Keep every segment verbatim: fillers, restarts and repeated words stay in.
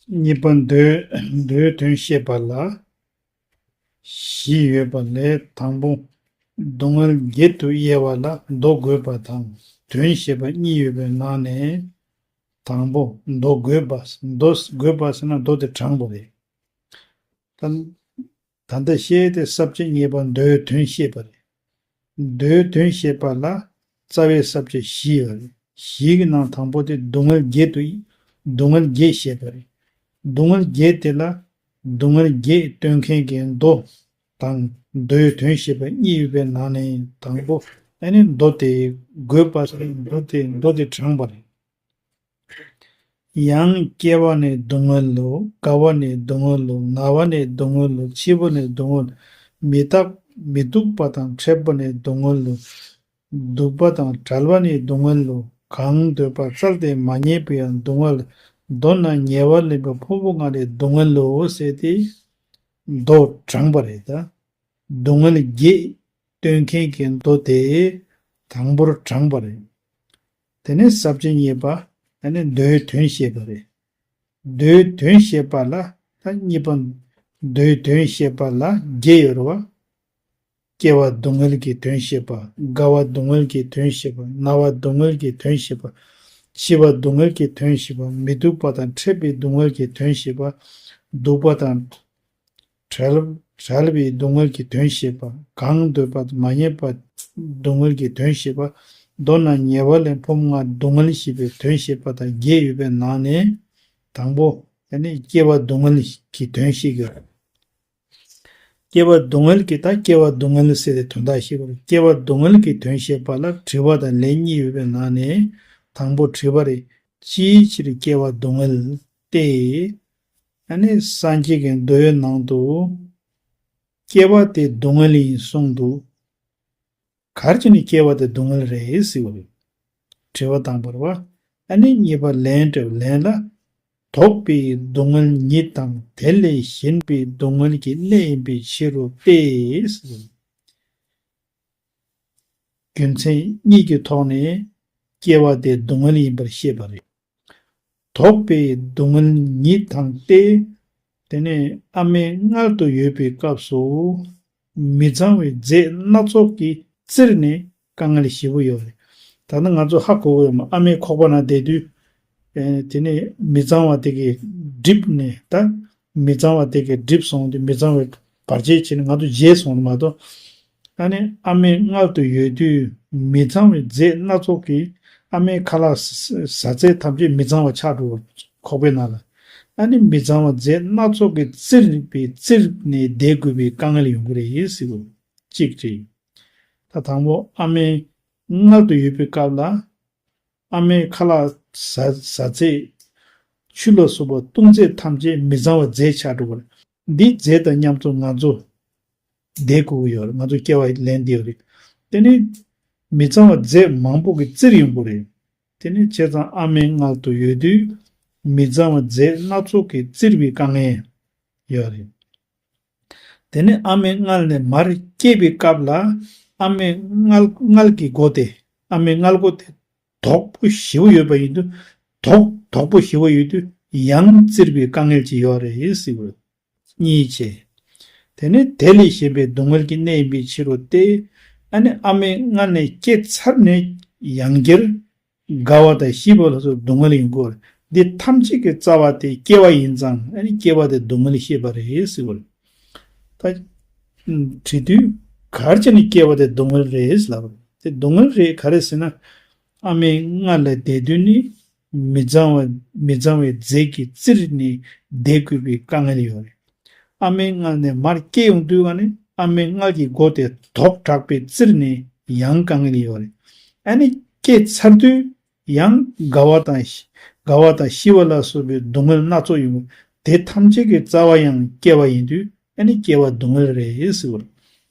གཉིས་པ་མདོའི་མདོའི་དོན་བཤད་པ་ལ་བཞི་ཡོད་པ་ལས། དང་པོ། སྡུག་བསྔལ་བརྒྱད་དུ་དབྱེ་བ་ལ་མདོ་དགོད་པ་དང་དོན་བཤད་པ་གཉིས་ཡོད་པའི་ནང་ནས། དང་པོ། མདོ་དགོད་པ། མདོ་དགོད་པ་ཟེར་ན་མདོ་དེ་དྲངས་པ་རེད། ད་ད་ལྟ་བཤད་དེ་ས་བཅད་གཉིས་པ་མདོའི་དོན་བཤད་པ་རེད། མདོའི་དོན་བཤད་པ་ལ་རྩ་བའི་ས་བཅད་བཞི་ཡོད་རེད། བཞི་གི་ནང་དང་པོ་དེ་སྡུག་བསྔལ་བརྒྱད་དུ། སྡུག་བསྔལ་བརྒྱད་བཤད་པ་རེད། སྡུག་བསྔལ་བརྒྱད་དེ་ལ་སྡུག་བསྔལ་བརྒྱད་སྟོན་མཁན་གྱི་མདོ་དང་མདོའི་དོན་བཤད་པ་གཉིས་ཡོད་པའི་ནང་ནས། དང་པོ་ཨ་ནི་མདོ་དེ་དགོད་པ་ཟེར། མདོ་དེ་མདོ་དེ་དྲངས་པ་རེད། ཡང་སྐྱེ་བ་ནི་སྡུག་བསྔལ་ལོ། རྒ་བ་ནི་སྡུག་བསྔལ་ལོ། ན་བ་ནི་སྡུག་བསྔལ་ལོ། འཆི་བ་ནི་སྡུག་བསྔལ། མི་རྟག་མི་སྡུག་པ་དང་ཕྲད་པ་ནི་སྡུག་བསྔལ་ལོ། སྡུག་པ་དང་བྲལ་བ་ནི་སྡུག་བསྔལ་ལོ། གང་འདོད་པ་བཙལ་ཏེ་མ་རྙེད་པའང་སྡུག་བསྔལ། མདོར་ན་ཉེ་བར་ལེན་པའི་ཕུང་པོ་ལྔ་ནི་སྡུག་བསྔལ་ལོ་ཟེར་ཏེ་མདོ་དྲངས་པ་རེད་ད། སྡུག་བསྔལ་བརྒྱད་སྟོན་མཁན་གྱི་མདོ་དེ་དང་པོར་དྲངས་པ་རེད། དེ་ནས་ས་བཅད་གཉིས་པ་ཨ་ནི་མདོའི་དོན་བཤད་པ་རེད། མདོའི་དོན་བཤད་པ་ལ་ད་གཉིས་པ། མདོའི་དོན་བཤད་པ་ལ་བརྒྱད་ཡོད་རེད་བ། སྐྱེ་བ་སྡུག་བསྔལ་གྱི་དོན་བཤད་པ། རྒ་བ་སྡུག་བསྔལ་གྱི་དོན་བཤད་པ། ན་བ་སྡུག་བསྔལ་གྱི་དོན་བཤད་པ། འཆི་བ་སྡུག་བསྔལ་གྱི་དོན་བཤད་པ། མི་སྡུག་པ་དང་ཕྲད་པའི་སྡུག་བསྔལ་གྱི་དོན་བཤད་པ། སྡུག་པ་དང་བྲལ་བྲལ་བའི་སྡུག་བསྔལ་གྱི་དོན་བཤད་པ། གང་འདོད་པ་དང་མ་རྙེད་པ་སྡུག་བསྔལ་གྱི་དོན་བཤད་པ། མདོར་ན་ཉེ་བར་ལེན་ཕུང་པོ་ལྔ་སྡུག་བསྔལ་ཞེས་པའི་དོན་བཤད་པ་དང་བརྒྱད་ཡོད་པའི་ནང་ནས། དང་པོ་ཨ་ནི་སྐྱེ་བ་སྡུག་བསྔལ་གྱི་དོན་བཤད་ཀྱི་ཡོད། སྐྱེ་བ་སྡུག་བསྔལ་གྱི་ད་སྐྱེ་བ་སྡུག་བསྔལ་ཟེར་ཏེ་དོན་དག་བཤད་པ་རེད། སྐྱེ་བ་སྡུག་བསྔལ་གྱི་དོན་བཤད་པ་ལ་དྲི་བ་དང་ལན་གཉིས་ཡོད་པའི་ནང་ནས་དང་པོ་དྲི་བ་རེད། ཅིའི་ཕྱིར་སྐྱེ་བ་སྡུག་བསྔལ་ཏེ། ཨ་ནི་སངས་རྒྱས་ཀྱི་མདོའི་ནང་དུ་སྐྱེ་བ་དེ་སྡུག་བསྔལ་ཡིན་གསུངས་འདུག་གར་བྱས་ནས་སྐྱེ་བ་དེ་སྡུག་བསྔལ་རེད་ཟེར་བ་རེད། དྲི་བ་དང་པོར་བ། ཨ་ནི་གཉིས་པ་ལན་སྤྲད་པ། ལན་ལ། དོགས་པའི་སྡུག་བསྔལ་ཉིད་དང་དེ་ལས་གཞན་པའི་སྡུག་བསྔལ་གྱི་གནས་ཡིན་པའི་ཕྱིར་རོ་སྟེ། རྒྱུ་མཚན་གཉིས་ཀྱི་ཐོག་ནས་སྐྱེ་བ་དེ་སྡུག་བསྔལ་ཡིན་པར་བཤད་པ་རེད། དོགས་པའི་སྡུག་བསྔལ་ཉིད་དང་སྟེ། དེ་ནས་ཨ་མའི་མངལ་དུ་ཡོད་པའི་སྐབས་སུ་མི་གཙང་བའི་རྫས་སྣ་ཚོགས་ཀྱིས་བཙིར་ནས་དཀའ་ངལ་ཞེ་པོ་ཡོད་རེད། ད་ནི་ང་ཚོ་ཧ་གོ་གི་ཡོད་མ། ཨ་མའི་ཁོག་པ་ན་བསྡད་དུས། ཨེ། དེ་ནས་མི་གཙང་བ་དེ་གིས་བསྒྲིབས་ནས་ད། མི་གཙང་བ་དེ་གིས་བསྒྲིབས་སོང་དུས་མི་གཙང་བའི་བར་ཆད་བྱས་ནས་ང་ཚོ་བརྗེད་སོང་མ་གཏོགས། ཨ་ནི་ཨ་མའི་མངལ་དུ་ཡོད་དུས་མི་གཙང་བའི་རྫས་སྣ་ཚོགས་ཀྱིས་ཨ་མའི་ཁ་ལག་ཟ་ཟ་ཚད་ཐམས་ཅད་མི་གཙང་བ་ཆགས་འགྲོ་བ། ཁོག་པའི་ནང་ལ། ཨ་ནི་མི་གཙང་བ་རྫས་སྣ་ཚོགས་ཀྱིས་བཙིར་བའི་བཙིར་ནས་བསྡད་དགོས་པའི་དཀའ་ངལ་ཡོང་གི་རེད་ཟེར་བ་གཅིག་རེད། ད་དང་པོ་ཨ་མའི་མངལ་དུ་ཡོད་པའི་སྐབས་ལ། ཨ་མའི་ཁ་ལག་ཟ་ཟ་ཚད། ཆུ་ལ་སོགས་པ་བཏུང་ཚད་ཐམས་ཅད་མི་གཙང་བ་རྫས་ཆགས་འགྲོ་བ་རེད། འདི་རྫས་དང་མཉམ་དུ་ང་ཚོ་བསྡད་དགོས་ཀྱི་ཡོད་རེད། ང་ཚོ་སྐྱེ་བ་ལེན་བསྡད་ཡོད་རེད། དེ་ནི་མི་གཙང་བ་རྫས་མང་པོ་གིས་བཙིར་ཡོང་གི་རེད། དེ་ནི་བྱས་ཙང་ཨ་མའི་མངལ་དུ་ཡོད་དུས་མི་གཙང་བ་རྫས་སྣ་ཚོགས་ཀྱིས་བཙིར་བའི་དཀའ་ངལ་ཡོད་རེད། དེ་ནས་ཨ་མའི་མངལ་ནས་མར་སྐྱེས་པའི་སྐབས་ལ་ཨ་མའི་མངལ་མངལ་གྱི་སྒོ་དེ། ཨ་མའི་མངལ་སྒོ་དེ་དོག་པོ་ཞེ་པོ་ཡོད་པ་ཡིན་དུས། དོག་དོག་པོ་ཞེ་པོ་ཡོད་དུས་ཡང་བཙིར་བའི་དཀའ་ངལ་ཅིག་ཡོད་རེད་ཟེར་བ། གཉིས་བྱས། དེ་ནས་དེ་ལས་གཞན་པའི་སྡུག་བསྔལ་གྱི་གནས་ཡིན་པའི་ཕྱིར་རོ་སྟེ། ཨ་ནི་ཨ་མའི་མངལ་ནས་སྐྱེས་ཚར་ནས་ཡང་བསྐྱར་རྒ་བ་དང་ཤི་བ་ལ་སོགས་སྡུག་བསྔལ་ཡོང་གི་ཡོད་རེད། འདི་ཐམས་ཅད་ཀྱི་རྩ་བ་དེ་སྐྱེ་བ་ཡིན་ཙང་ཨ་ནི་སྐྱེ་བ་དེ་སྡུག་བསྔལ་ཤེས་པ་རེད་ཟེར་བ་རེད། ད། དྲི་དུས་གར་བྱས་ནས་སྐྱེ་བ་དེ་སྡུག་བསྔལ་རེད་ལབ་པ་རེད། དེ་སྡུག་བསྔལ་རེད་ག་རེ་ཟེར་ན། ཨ་མའི་མངལ་ལ་བསྡད་དུས་ནི་མི་གཙང་བ་མི་གཙང་བའི་རྫས་ཀྱིས་བཙིར་ནས་བསྡད་དགོས་པའི་དཀའ་ངལ་ཡོད་རེད། ཨ་མའི་མངལ་ནས་མར་སྐྱེ་ཡོང་དུས་ཀ་ནི་ཨ་མའི་མངལ་གྱི་སྒོ་དེ་དོག་དྲགས་པས་བཙིར་ནས་ཡང་དཀའ་ངལ་ཡོད་རེད། ཨ་ནི་སྐྱེས་ཚར་དུས་ཡང་རྒ་བ་དང་ཤི་རྒ་བ་དང་ཤི་བ་ལ་སོགས་པའི་སྡུག་བསྔལ་སྣ་ཚོགས་ཡོང་གི། དེ་ཐམས་ཅད་ཀྱི་རྩ་བ་ཡང་སྐྱེ་བ་ཡིན་དུས་ཨ་ནི་སྐྱེ་བ་སྡུག་བསྔལ་རེད་ཟེར་བ་རེད།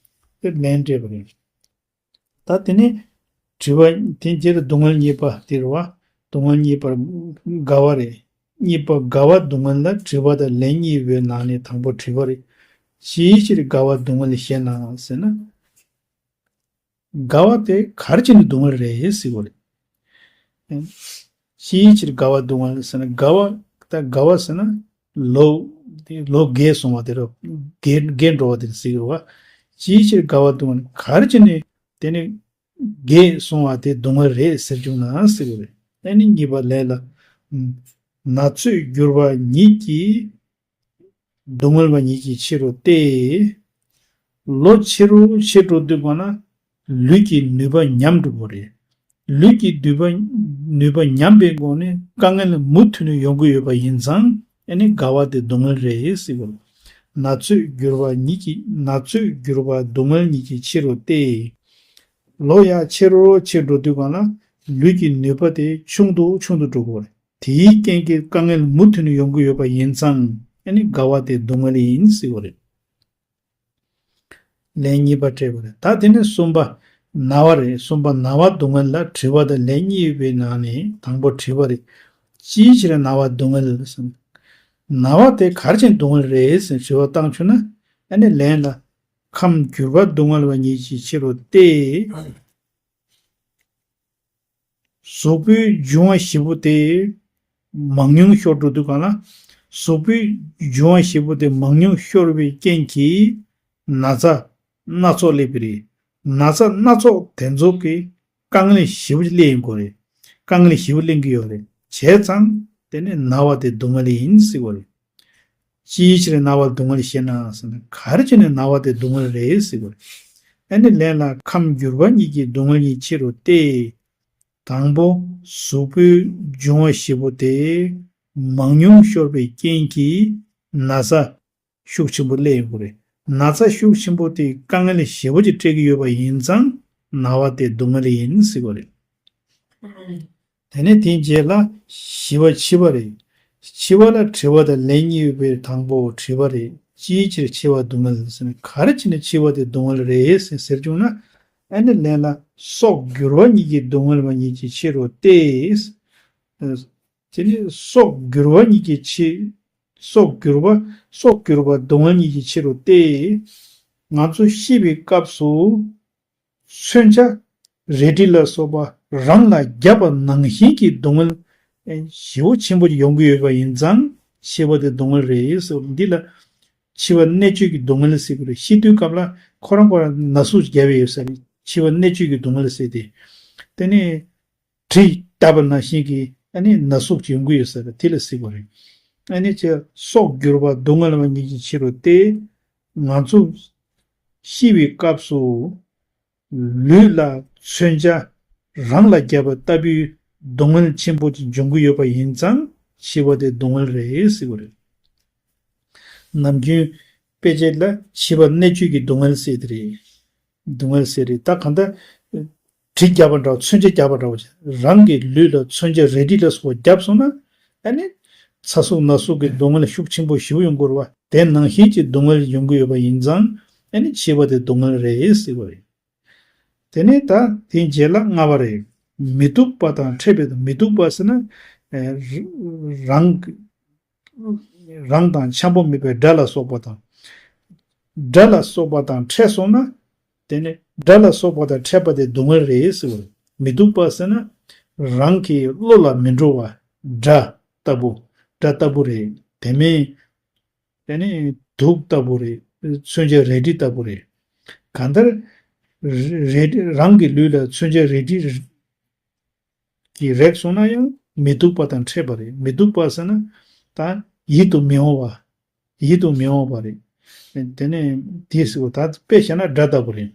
དེ་ལན་སྤྲད་པ་རེད། ད་དེ་ནས་དྲི་བ་དེ་རྗེས་ལ་སྡུག་བསྔལ་གཉིས་པ་དེ་རེད་བ། སྡུག་བསྔལ་གཉིས་པར་རྒ་བ་རེད། གཉིས་པ་རྒ་བ་སྡུག་བསྔལ་ལ་དྲི་བ་དང་ལན་གཉིས་པའི་ནང་ནས་དང་པོ་དྲི་བ་རེད། ཅིའི་ཕྱིར་རྒ་བ་སྡུག་བསྔལ་ཞེ་ན་ཟེར་ན། རྒ་བ་དེ་གར་བྱས་ནས་སྡུག་བསྔལ་རེད་ཟེར་བ་རེད། ཅིའི་ཕྱིར་རྒ་བ་སྡུག་བསྔལ་ཟེར་ན་རྒ་བ་ད་རྒ་བ་ཟེར་ན་ ལོ་ལོ་རྒས་སོང་བ་དེ་རུ་རྒས་རྒས་འགྲོ་བ་དེ་ཟེར་གི་རེད་བ། ཅིའི་ཕྱིར་རྒ་བ་སྡུག་བསྔལ། ག་རེ་བྱས་ནས་དེ་ནི་རྒས་སོང་བ་དེ་སྡུག་བསྔལ་རེད་ཟེར་བྱུང་ན་ཟེར་གི་རེད། ཨ་ནི་གཉིས་པ་ལན་ལ། ན་ཚོད་འགྱུར་བ་ཉིད་ཀྱིས། སྡུག་བསྔལ་བ་ཉིད་ཀྱི་ཕྱིར་རོ་སྟེ། ལོ་ཆེ་རུ་ཆེ་འགྲོ་དུས་གང་ལ་ལུས་ཀྱི་ནུས་པ་ཉམས་འགྲོ་གི་རེད། ལུས་ཀྱི་ནུས་པ་ནུས་པ་ཉམས་པའི་སྒོ་ནས་དཀའ་ངལ་མུ་མཐུད་ནས་ཡོང་གི་ཡོད་པ་ཡིན་ཙང་ཨ་ནི་རྒ་བ་དེ་སྡུག་བསྔལ་རེད་ཟེར་གི་རེད། ན་ཚོད་འགྱུར་བ་ཉིད་ཀྱི་ན་ཚོད་འགྱུར་བ་སྡུག་བསྔལ་ཉིད་ཀྱི་ཕྱིར་རོ་སྟེ། ལོ་ཡང་ཆེ་རུ་ཆེ་འགྲོ་དུས་གང་ལ་ལུས་ཀྱི་ནུས་པ་དེ་ཆུང་དུ་ཆུང་དུ་འགྲོ་གི་རེད། དེའི་རྐྱེན་གྱིས་དཀའ་ངལ་མུ་མཐུད་ནས་ཡོང་གི་ཡོད་པ་ཡིན་ཙང་ཨ་ནི་རྒ་བ་དེ་སྡུག་བསྔལ་ཡིན་ཟེར་བ་རེད། ལན་གཉིས་པ་སྤྲད་པ་རེད། ད་དེ་ནས་གསུམ་པ་ན་བ་རེད། གསུམ་པ་ན་བ་སྡུག་བསྔལ་ལ་དྲི་བ་དང་ལན་གཉིས་ཡོད་པའི་ནང་ནས་དང་པོ་དྲི་བ་རེད། ཅིའི་ཕྱིར་ན་བ་སྡུག་བསྔལ་ཟེར། ན་བ་དེ་ག་རེ་བྱས་ནས་སྡུག་བསྔལ་རེད་ཟེར་དྲི་བ་བཏང་བྱུང་ན་ཨ་ནི་ལན་ལ་ཁམས་འགྱུར་བ་སྡུག་བསྔལ་བ་ཉིད་ཀྱི་ཕྱིར་རོ་སྟེ། གཟུགས་པོའི་འབྱུང་བ་བཞི་པོ་དེ་མང་ཉུང་ཤོར་འགྲོ་དུས་གང་ལ། གཟུགས་པོའི་འབྱུང་བ་བཞི་པོ་དེ་མང་ཉུང་ཤོར་བའི་རྐྱེན་གྱིས་ན་ཚ་སྣ་ཚོགས་སླེབས་པ་རེད། ན་ཚ་སྣ་ཚོགས་དེ་ཚོ་གིས་དཀའ་ངལ་ཞེ་པོ་ཅིག་སླེབས་ཡོང་གི་རེད། དཀའ་ངལ་ཞེ་པོ་སླེབས་ཀྱི་ཡོད་རེད། བྱས་ཙང་དེ་ནི་ན་བ་དེ་སྡུག་བསྔལ་ཡིན་ཟེར་བ་རེད། ཅིའི་ཕྱིར་ན་བ་སྡུག་བསྔལ་ཞེ་ན་ཟེར་ན། ག་རེ་བྱས་ནས་ན་བ་དེ་སྡུག་བསྔལ་རེད་ཟེར་བ་རེད། ཨ་ནི་ལན་ལ་ཁམས་འགྱུར་བ་ཉིད་ཀྱིས་སྡུག་བསྔལ་ཉིད་ཕྱིར་རོ་སྟེ། དང་པོ་གཟུགས་པོའི་འབྱུང་བ་བཞི་པོ་དེ་མང་ཉུང་ཤོར་བའི་རྐྱེན་གྱིས་ན་ཚ་ཤུགས་ཆེན་པོ་སླེབས་ཡོང་གི་རེད། ན་ཚ་ཤུགས་ཆེན་པོ་དེ་དཀའ་ངལ་ཞེ་པོ་ཅིག་སྤྲད་ཀྱི་ཡོད་པ་ཡིན་ཙང་ན་བ་དེ་སྡུག་བསྔལ་ཡིན་ཟེར་བ་རེད། དེ་ནས་དེའི་རྗེས་ལ་བཞི་པ་འཆི་བ་རེད། འཆི་བ་ལ་དྲི་བ་དང་ལན་གཉིས་ཡོད་པའི་དང་པོ་དྲི་བ་རེད། ཅིའི་ཕྱིར་འཆི་བ་སྡུག་བསྔལ་ཟེར་ན། ག་རེ་བྱས་ནས་འཆི་བ་དེ་སྡུག་བསྔལ་རེད་ཟེར་ཟེར་བྱུང་ན། ཨ་ནི་ལན་ལ་སྲོག་འགྱུར་བ་ཉིད་ཀྱིས་སྡུག་བསྔལ་བ་ཉིད་ཀྱི་ཕྱིར་རོ་སྟེ། དེ་ནི་སྲོག་འགྱུར་བ་ཉིད་ཀྱི་ཕྱིར། སྲོག་འགྱུར་བ་སྲོག་འགྱུར་བ་སྡུག་བསྔལ་ཉིད་ཀྱི་ཕྱིར་རོ་སྟེ། ང་ཚོ་ཤི་བའི་སྐབས་སུ། མཚོན་ཆ་རལ་གྲི་ལ་སོགས་པ་རང་ལ་བརྒྱབ་པ་ནང་བཞིན་གྱི་སྡུག་བསྔལ་ཞེ་པོ་ཆེན་པོ་ཡོང་གི་ཡོད་པ་ཡིན་ཙང་འཆི་བ་དེ་སྡུག་བསྔལ་རེད་ཟེར། འདི་ལ་འཆི་བ་གནད་གཅོད་ཀྱི་སྡུག་བསྔལ་ཟེར་གྱི་རེད། ཤི་དུས་སྐབས་ལ་ཁོ་རང་ཁོ་རང་ན་ཟུག་བརྒྱབ་ཡོད་ས་རེད། འཆི་བ་གནད་གཅོད་ཀྱི་སྡུག་བསྔལ་ཟེར་ཏེ། དེ་ནས་གྲི་བརྡབས་པ་ནང་བཞིན་གྱི་ཨ་ནི་ན་ཟུག་ཅིག་ཡོང་གི་ཡོད་ས་རེད། དེ་ལ་ཟེར་གྱི་རེད། ཨ་ནི་ཅེས་སྲོག་འགྱུར་བ་སྡུག་བསྔལ་བ་ཉིད་ཀྱི་ཕྱིར་རོ་སྟེ། ང་ཚོ་ཤི་བའི་སྐབས་སུ་ལུས་ལ་མཚོན་ཆ་རང་ལ་བརྒྱབ་པ་ལྟ་བུའི་སྡུག་བསྔལ་ཆེན་པོ་ཅིག་འབྱུང་གི་ཡོད་པ་ཡིན་ཙང་འཆི་བ་དེ་སྡུག་བསྔལ་རེད་ཟེར་གྱི་རེད། ནམ་རྒྱུན་དཔེ་ཆ་ལ་འཆི་བ་གནད་གཅོད་ཀྱི་སྡུག་བསྔལ་ཟེར་དེ་རེད། སྡུག་བསྔལ་ཟེར་རེད། ད་གང་ལྟར་གྲི་བརྒྱབ་པ་འདྲ་བོ་མཚོན་ཆ་བརྒྱབ་པ་འདྲ་བོ་བྱས་རང་གི་ལུས་ལ་མཚོན་ཆ་རལ་གྲི་ལ་སོགས་པ་བརྒྱབ་སོང་ན་ཨ་ནི་ཚ་ཟུག་ན་ཟུག་གི་སྡུག་བསྔལ་ཤུགས་ཆེན་པོ་ཞེ་པོ་ཡོང་གི་རེད་བ། དེ་ནང་བཞིན་གྱི་སྡུག་བསྔལ་ཡོང་གི་ཡོད་པ་ཡིན་ཙང་ཨ་ནི་འཆི་བ་དེ་སྡུག་བསྔལ་རེད་ཟེར་བ་རེད། དེ་ནས་ད་དེའི་རྗེས་ལ་ལྔ་པ་རེད། མི་སྡུག་པ་དང་ཕྲད་པའི་མི་སྡུག་པ་ཟེར་ན། ཨེ། རང་རང་དང་འཆམ་པོ་མེད་པའི་དགྲ་ལ་སོགས་པ་དང་། དགྲ་ལ་སོགས་པ་དང་ཕྲད་སོང་ན། དེ་ནི་དགྲ་ལ་སོགས་པ་དང་ཕྲད་པ་དེ་སྡུག་བསྔལ་རེད་ཟེར་བ་རེད། མི་སྡུག་པ་ཟེར་ན། རང་གི་བློ་ལ་མི་འགྲོ་བ་དགྲ་ལྟ་བུ། དགྲ་ལྟ་བུ་རེད། དེ་མིན། དེ་ནི་དུག་ལྟ་བུ་རེད། མཚོན་ཆ་རལ་གྲི་ལྟ་བུ་རེད། གང་ལྟར། རལ་རལ་རང་གི་ལུས་ལ་མཚོན་ཆ་རལ་གྲི་གིས་རེག་སོང་ན་ཡང་མི་སྡུག་པ་དང་ཕྲད་པ་རེད། མི་སྡུག་པ་ཟེར་ན་ད་ཡིད་དུ་མི་འོང་བ། ཡིད་དུ་མི་འོང་བ་རེད། དེ་ནི་དེ་ཟེར་བ་ད་དཔེ་བཞག་ན་དགྲ་ལྟ་བུ་རེད།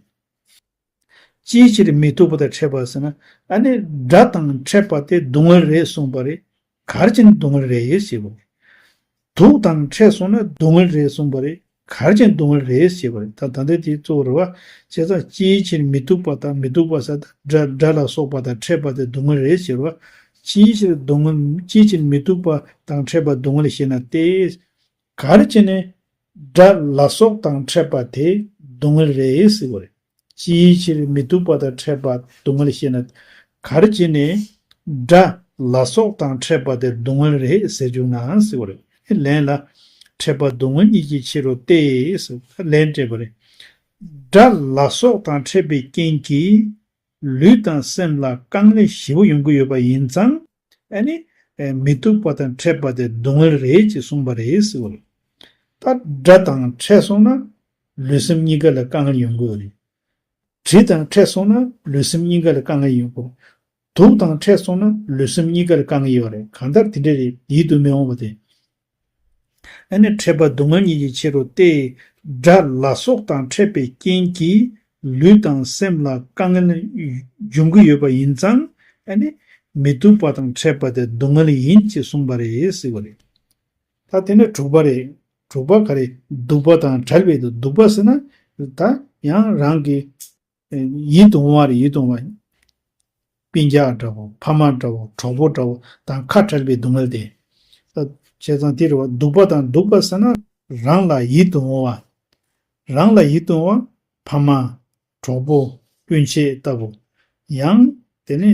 ཅིའི་ཕྱིར་མི་སྡུག་པ་དང་ཕྲད་པ་ཟེར་ན། ཨ་ནི་དགྲ་དང་ཕྲད་པ་དེ་སྡུག་བསྔལ་རེད་གསུངས་པ་རེད། ག་རེ་བྱས་ནས་སྡུག་བསྔལ་རེད་ཞེས་པ་རེད། དུག་དང་ཕྲད་སོང་ན་སྡུག་བསྔལ་རེད་གསུངས་པ་རེད། ག་རེ་བྱས་ནས་སྡུག་བསྔལ་རེད་ཞེས་པ་རེད། ད་ད་ལྟ་དེ་གཙོ་བོ་རེད་བ། བྱས་ཙང་ཅིའི་ཕྱིར་མི་སྡུག་པ་དང་མི་སྡུག་པ་ཟེར་ད་དགྲ་དགྲ་ལ་སོགས་པ་དང་ཕྲད་པ་དེ་སྡུག་བསྔལ་རེད་ཟེར་བ། ཅིའི་ཕྱིར་སྡུག་བསྔལ་ཅིའི་ཕྱིར་མི་སྡུག་པ་དང་ཕྲད་པ་སྡུག་བསྔལ་ཞེ་ན་སྟེ། ག་རེ་བྱས་ནས་དགྲ་ལ་སོགས་དང་ཕྲད་པ་དེ་སྡུག་བསྔལ་རེད་ཟེར་བ་རེད། ཅིའི་ཕྱིར་མི་སྡུག་པ་དང་ཕྲད་པ་སྡུག་བསྔལ་ཞེ་ན། ག་རེ་བྱས་ནས་དགྲ་ལ་སོགས་དང་ཕྲད་པ་དེ་སྡུག་བསྔལ་རེད་ཟེར་བྱུང་ན་ཟེར་བ་རེད། ལན་ལ་ཕྲད་པ་སྡུག་བསྔལ་ཉིད་ཀྱི་ཕྱིར་རོ་སྟེ་ཟེར་ལན་སྤྲད་པ་རེད། དགྲ་ལ་སོགས་དང་ཕྲད་པའི་རྐྱེན་གྱིས་ལུས་དང་སེམས་ལ་དཀའ་ངལ་ཞེ་པོ་ཡོང་གི་ཡོད་པ་ཡིན་ཙང་། ཨ་ནི་ ཨེ་མི་སྡུག་པ་དང་ཕྲད་པ་དེ་སྡུག་བསྔལ་རེད་ཅེས་གསུངས་པ་རེད་ཟེར་བ་རེད། ད་དགྲ་དང་ཕྲད་སོང་ན་ལུས་སེམས་གཉིས་ཀ་ལ་དཀའ་ངལ་ཡོང་གི་ཡོད་རེད། དྲི་དང་ཕྲད་སོང་ན་ལུས་སེམས་གཉིས་ཀ་ལ་དཀའ་ངལ་ཡོང་གི་ཡོད། དུག་དང་ཕྲད་སོང་ན་ལུས་སེམས་གཉིས་ཀ་ལ་དཀའ་ངལ་ཡོད་རེད། གང་ལྟར་དེ་འདྲ་རེད། ཡིད་དུ་མི་འོང་བ་དེ། ཨ་ནི་ཕྲད་པ་སྡུག་བསྔལ་ཉིད་ཀྱི་ཕྱིར་རོ་སྟེ། དགྲ་ལ་སོགས་དང་ཕྲད་པའི་རྐྱེན་གྱིས་ལུས་དང་སེམས་ལ་དཀའ་ངལ་འབྱུང་གི་ཡོད་པ་ཡིན་ཙང་། ཨ་ནི་མི་སྡུག་པ་དང་ཕྲད་པ་དེ་སྡུག་བསྔལ་ཡིན་ཅེས་གསུངས་པ་རེད་ཟེར་བ་རེད། ད་དེ་ནས་དྲུག་པ་རེད། དྲུག་པ་ག་རེ། སྡུག་པ་དང་བྲལ་བའི་དོན། སྡུག་པ་ཟེར་ན་ད་ཡང་རང་གི་ཡིད་དུ་འོང་བ་རེད། ཡིད་དུ་འོང་བ། སྤུན་ཀྱག་འདྲ་བོ། ཕ་མ་འདྲ་བོ། གྲོགས་པོ་འདྲ་བོ་དང་ཁ་བྲལ་བའི་སྡུག་བསྔལ་དེ། ད་བྱས་ཙང་དེ་རེད་བ། སྡུག་པ་དང་སྡུག་པ་ཟེར་ན་རང་ལ་ཡིད་དུ་འོང་བ། རང་ལ་ཡིད་དུ་འོང་བ། ཕ་མ། གྲོགས་པོ། སྤུན་མཆེད་ལྟ་བུ། ཡང་དེ་ནས་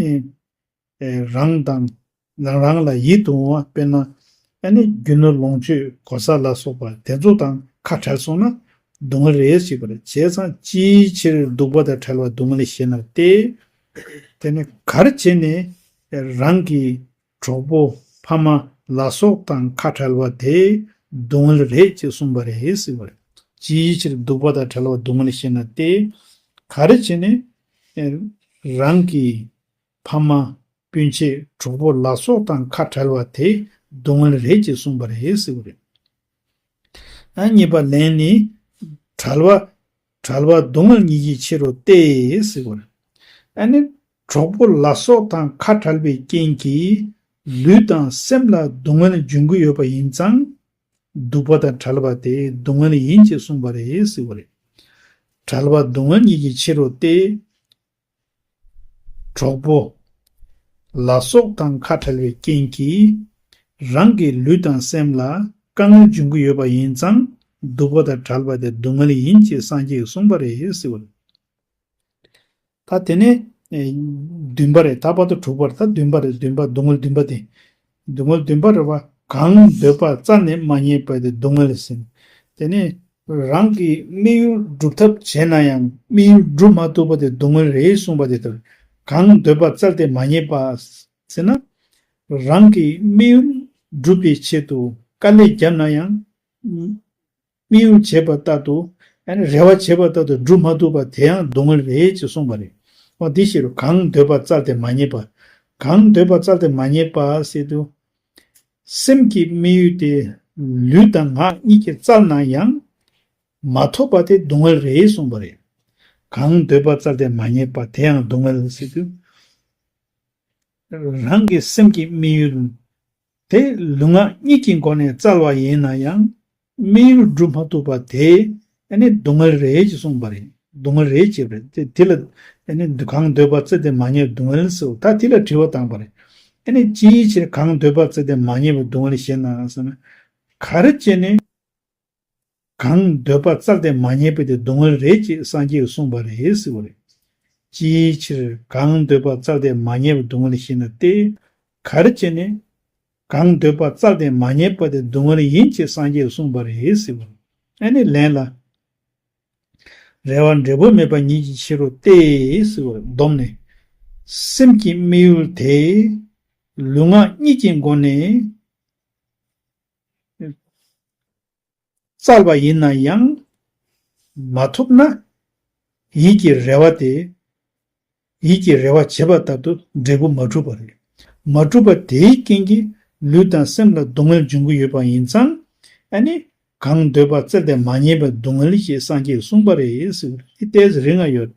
ཨེ་རང་དང་རང་རང་ལ་ཡིད་དུ་འོང་བ། དཔེར་ན་ཨ་ནི་རྒྱུ་ནོར་ལོངས་སྤྱོད་གོ་ས་ལ་སོགས་པ་དེ་ཚོ་དང་ཁ་བྲལ་སོང་ན་སྡུག་བསྔལ་རེད་ཟེར་བ་རེད། བྱས་ཙང་ཅིའི་ཕྱིར་སྡུག་པ་དང་བྲལ་བ་སྡུག་བསྔལ་ཞེ་ན་སྟེ། དེ་ནི་ག་རེ་བྱས་ནས་རང་གི་གྲོགས་པོ་ཕ་མ་ལ་སོགས་དང་ཁ་བྲལ་བ་དེ་སྡུག་བསྔལ་རེད་ཅེས་གསུངས་པ་རེད་ཟེར་བ་རེད། ཅིའི་ཕྱིར་སྡུག་པ་དང་བྲལ་བ་སྡུག་བསྔལ་ཞེ་ན་སྟེ། ག་རེ་བྱས་ནས་རང་གི་ཕ་མ། སྤུན་མཆེད། གྲོགས་པོ་ལ་སོགས་དང་ཁ་བྲལ་བ་དེ་སྡུག་བསྔལ་རེད་ཅེས་གསུངས་པ་རེད་ཟེར་བ་རེད། ཨ་གཉིས་པ་ལན་ནི། བྲལ་བ། བྲལ་བ་སྡུག་བསྔལ་ཉིད་ཀྱི་ཕྱིར་རོ་སྟེ་ཟེར་བ་རེད། ཨ་ནི་གྲོགས་པོ་ལ་སོགས་དང་ཁ་བྲལ་བའི་རྐྱེན་གྱིས་ལུས་དང་སེམས་ལ་སྡུག་བསྔལ་འབྱུང་གི་ཡོད་པ་ཡིན་ཙང་། སྡུག་པ་དང་བྲལ་བ་དེ་སྡུག་བསྔལ་ཡིན་ཅེས་གསུངས་པ་རེད་ཟེར་བ་རེད། བྲལ་བ་སྡུག་བསྔལ་ཉིད་ཀྱི་ཕྱིར་རོ་སྟེ། གྲོགས་པོ་ལ་སོགས་དང་ཁ་བྲལ་བའི་རྐྱེན་གྱིས་རང་གི་ལུས་དང་སེམས་ལ་དཀའ་ངལ་འབྱུང་གི་ཡོད་པ་ཡིན་ཙང་། སྡུག་པ་དང་བྲལ་བ་དེ་སྡུག་བསྔལ་ཡིན་ཅེས་སངས་རྒྱས་ཀྱིས་གསུངས་པ་རེད་ཟེར་བ་རེད། ད་དེ་ནས་ཨེ་བདུན་པ་རེད། ད་བར་དུ་དྲུག་པ་རེད། ད་བདུན་པ་རེད། བདུན་པ་སྡུག་བསྔལ་བདུན་པ་དེ། སྡུག་བསྔལ་བདུན་པ་རེད་བ། གང་འདོད་པ་བཙལ་ནས་མ་རྙེད་པ་དེ་སྡུག་བསྔལ་ཟེར། དེ་ནས་རང་གི་དམིགས་ཡུལ་སྒྲུབ་ཐབས་བྱས་ན་ཡང་དམིགས་ཡུལ་སྒྲུབ་མ་ཐུབ་པ་དེ་སྡུག་བསྔལ་རེད་གསུངས་པ་དེ་ལྟར། གང་འདོད་པ་བཙལ་ཏེ་མ་རྙེད་པ་ཟེར་ན། རང་གི་དམིགས་ཡུལ་སྒྲུབ་པའི་ཆེད་དུ་དཀའ་ལས་བརྒྱབ་ན་ཡང་། དམིགས་ཡུལ་བྱས་པ་ལྟར་དུ། ཨ་ནི་རེ་བ་བྱས་པ་ལྟར་དུ་སྒྲུབ་མ་ཐུབ་པ་དེ་ཡང་སྡུག་བསྔལ་རེད་ཅེས་གསུངས་པ་རེད། འོ་དེ་ཕྱིར་གང་འདོད་པ་བཙལ་ཏེ་མ་རྙེད་པ། གང་འདོད་པ་བཙལ་ཏེ་མ་རྙེད་པ་ཟེར་དུས། སེམས་ཀྱི་དམིགས་ཡུལ་དེ་ལུས་དང་ངག་གཉིས་ཀྱིས་བཙལ་ན་ཡང་མ་ཐོབ་པ་དེ་སྡུག་བསྔལ་རེད་གསུངས་པ་རེད། གང་འདོད་པ་བཙལ་ཏེ་མ་རྙེད་པ་དེ་ཡང་སྡུག་བསྔལ་ཟེར་དུས། རང་གི་སེམས་ཀྱི་དམིགས་ཡུལ་དེ་ལུས་ངག་གཉིས་ཀྱི་སྒོ་ནས་བཙལ་བ་ཡིན་ན་ཡང་དམིགས་ཡུལ་སྒྲུབ་མ་ཐུབ་པ་དེ་ཨ་ནི་སྡུག་བསྔལ་རེད་ཅེས་གསུངས་པ་རེད། སྡུག་བསྔལ་རེད་ཅེས་པ་རེད། དེ་དེ་ལ་ཨ་ནི་གང་འདོད་པ་བཙལ་ཏེ་མ་རྙེད་སྡུག་བསྔལ་ཟེར། ད་དེ་ལ་དྲི་བ་བཏང་པ་རེད། ཨ་ནི་ཅིའི་ཕྱིར་གང་འདོད་པ་བཙལ་ཏེ་མ་རྙེད་པ་སྡུག་བསྔལ་ཞེ་ན་ཟེར་ན། ག་རེ་བྱས་ནས་གང་འདོད་པ་བཙལ་ཏེ་མ་རྙེད་པ་དེ་སྡུག་བསྔལ་རེད་ཅེས་སངས་རྒྱས་ཀྱིས་གསུངས་པ་རེད་ཟེར་བ་རེད། ཅིའི་ཕྱིར་གང་འདོད་པ་བཙལ་ཏེ་མ་རྙེད་པ་སྡུག་བསྔལ་ཞེ་ན་སྟེ། ག་རེ་བྱས་ནས་གང་འདོད་པ་བཙལ་ཏེ་མ་རྙེད་པ་དེ་སྡུག་བསྔལ་ཡིན་ཅེས་སངས་རྒྱས་ཀྱིས་གསུངས་པ་རེད་ཟེར་བ་རེད། ཨ་ནི་ལན་ལ། རེ་བ་འབྲས་བུ་མེད་པ་ཉིད་ཀྱི་ཕྱིར་རོ་སྟེ་ཟེར་བ་རེད། བསྡོམས་ནས་སེམས་ཀྱི་དམིགས་ཡུལ་དེ་ལུས་ངག་གཉིས་ཀྱི་སྒོ་ནས་བཙལ་བ་ཡིན་ན་ཡང་མ་ཐོབ་ན། ཡིད་ཀྱི་རེ་བ་དེ། ཡིད་ཀྱི་རེ་བ་བྱེད་པ་ལྟར་དུ་འབྲས་བུ་མ་གྲུབ་པ་རེད། མ་གྲུབ་པ་དེའི་རྐྱེན་གྱིས་ལུས་དང་སེམས་ལ་སྡུག་བསྔལ་འབྱུང་གི་ཡོད་པ་ཡིན་ཙང་། ཨ་ནི་གང་འདོད་པ་བཙལ་ཏེ་མ་རྙེད་པའི་སྡུག་བསྔལ་ཞེས་སངས་རྒྱས་ཀྱིས་གསུངས་པ་རེད་ཟེར་བ་རེད། འདི་ཏོག་ཙམ་རིང་ང་ཡོད།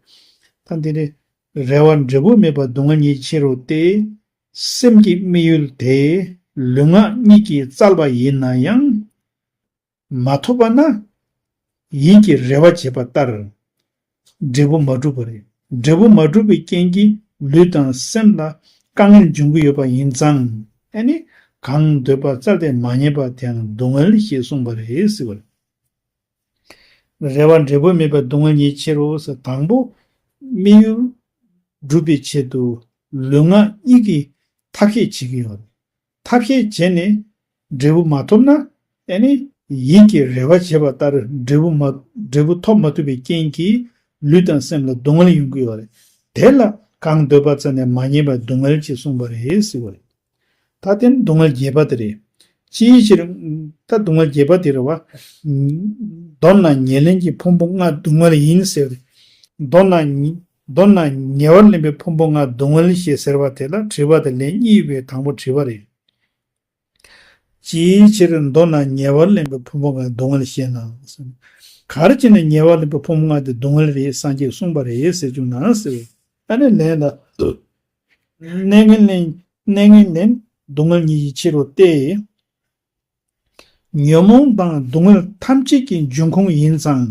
ད་འདི་ནི་རེ་བ་འབྲས་བུ་མེད་པ་སྡུག་བསྔལ་ཉིད་ཕྱིར་རོ་སྟེ། སེམས་ཀྱི་དམིགས་ཡུལ་དེ་ལུས་ངག་གཉིས་ཀྱིས་བཙལ་བ་ཡིན་ན་ཡང་། མ་ཐོབ་པ་ན། ཡིད་ཀྱི་རེ་བ་བྱེད་པ་ལྟར། འབྲས་བུ་མ་གྲུབ་པ་རེད། འབྲས་བུ་མ་གྲུབ་པའི་རྐྱེན་གྱིས་ལུས་དང་སེམས་ལ་དཀའ་ངལ་འབྱུང་གི་ཡོད་པ་ཡིན་ཙང་། ཨ་ནི་གང་འདོད་པ་བཙལ་ཏེ་མ་རྙེད་པ་དེའང་སྡུག་བསྔལ་ཞེས་གསུངས་པ་རེད་ཟེར་བ་རེད། རེ་བ་འབྲས་བུ་མེད་པའི་སྡུག་བསྔལ་ཉིད་ཕྱིར་རོ་ཟེར། དང་པོ་དམིགས་ཡུལ་སྒྲུབ་པའི་ཆེད་དུ་ལུས་ངག་གཉིས་ཀྱིས་ཐབས་ཤེས་བྱེད་ཀྱི་ཡོད་རེད། ཐབས་ཤེས་བྱས་ནས་འབྲས་བུ་མ་ཐོབ་ན། ཨ་ནི་ཡིད་ཀྱི་རེ་བ་བྱེད་པ་ལྟར་འབྲས་བུ་མ་འབྲས་བུ་ཐོབ་མ་ཐུབ་པའི་རྐྱེན་གྱིས་ལུས་དང་སེམས་ལ་སྡུག་བསྔལ་ཡོང་གི་ཡོད་རེད། དེ་ལ་གང་འདོད་པ་བཙལ་ནས་མ་རྙེད་པའི་སྡུག་བསྔལ་ཅེས་གསུངས་པ་རེད་ཟེར་བ་རེད། ད་དེ་ནི་སྡུག་བསྔལ་རྒྱས་པ་དེ་རེད། ཅིའི་ཕྱིར། ད་སྡུག་བསྔལ་རྒྱས་པ་དེ་རེད་བ། མདོར་ན་ཉེར་ལེན་གྱི་ཕུང་པོ་ལྔ་སྡུག་བསྔལ་ཡིན་ཟེར། མདོར་ན། མདོར་ན་ཉེ་བར་ལེན་པའི་ཕུང་པོ་ལྔ་སྡུག་བསྔལ་ཞེས་ཟེར་བ་དེ་ལ་དྲི་བ་དེ་ལན་གཉིས་པའི་དང་པོ་དྲི་བ་རེད། ཅིའི་ཕྱིར་མདོར་ན་ཉེ་བར་ལེན་པའི་ཕུང་པོ་ལྔ་སྡུག་བསྔལ་ཞེ་ན། ག་རེ་བྱས་ནས་ཉེ་བར་ལེན་པའི་ཕུང་པོ་ལྔ་དེ་སྡུག་བསྔལ་རེད་སངས་རྒྱས་གསུངས་པ་རེད་ཟེར་བྱུང་ན་ཟེར། ཨ་ནི་ལན་ལ། གནས་ངན་ལེན། གནས་ངན་ལེན་སྡུག་བསྔལ་ཉིད་ཀྱི་ཕྱིར་རོ་སྟེ། ཉོན་མོངས་དང་སྡུག་བསྔལ་ཐམས་ཅད་ཀྱི་འབྱུང་ཁུངས་ཡིན་ཙང་།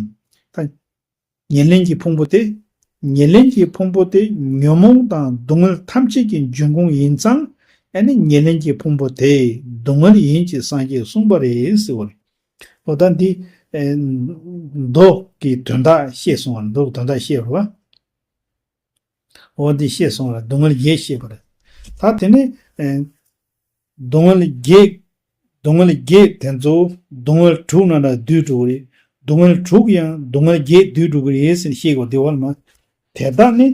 ད། ཉེར་ལེན་གྱི་ཕུང་པོ་དེ། ཉེར་ལེན་གྱི་ཕུང་པོ་དེ་ཉོན་མོངས་དང་སྡུག་བསྔལ་ཐམས་ཅད་ཀྱི་འབྱུང་ཁུངས་ཡིན་ཙང་། ཨ་ནི་ཉེར་ལེན་གྱི་ཕུང་པོ་དེ་སྡུག་བསྔལ་ཡིན་ཅེས་སངས་རྒྱས་གསུངས་པ་རེད་ཟེར་བ་རེད། འོ་ད་འདི། ཨེ། མདོ་གི་དོན་དག་བཤད་སོང་བ། མདོ་གི་དོན་དག་བཤད་པ། འོ་འདི་བཤད་སོང་བ་རེད། སྡུག་བསྔལ་བརྒྱད་བཤད་པ་རེད། ད་དེ་ནས། ཨེ། སྡུག་བསྔལ་བརྒྱད། སྡུག་བསྔལ་བརྒྱད་དེ་ཚོ་སྡུག་བསྔལ་དྲུག་ནང་ལ་བསྡུས་འགྲོ་གི་རེད། སྡུག་བསྔལ་དྲུག་ཡང་སྡུག་བསྔལ་བརྒྱད་བསྡུས་འགྲོ་གི་རེད་ཟེར་བཤད་དགོས་དེ་བ་ལ་མ། དེ་དག་ནི་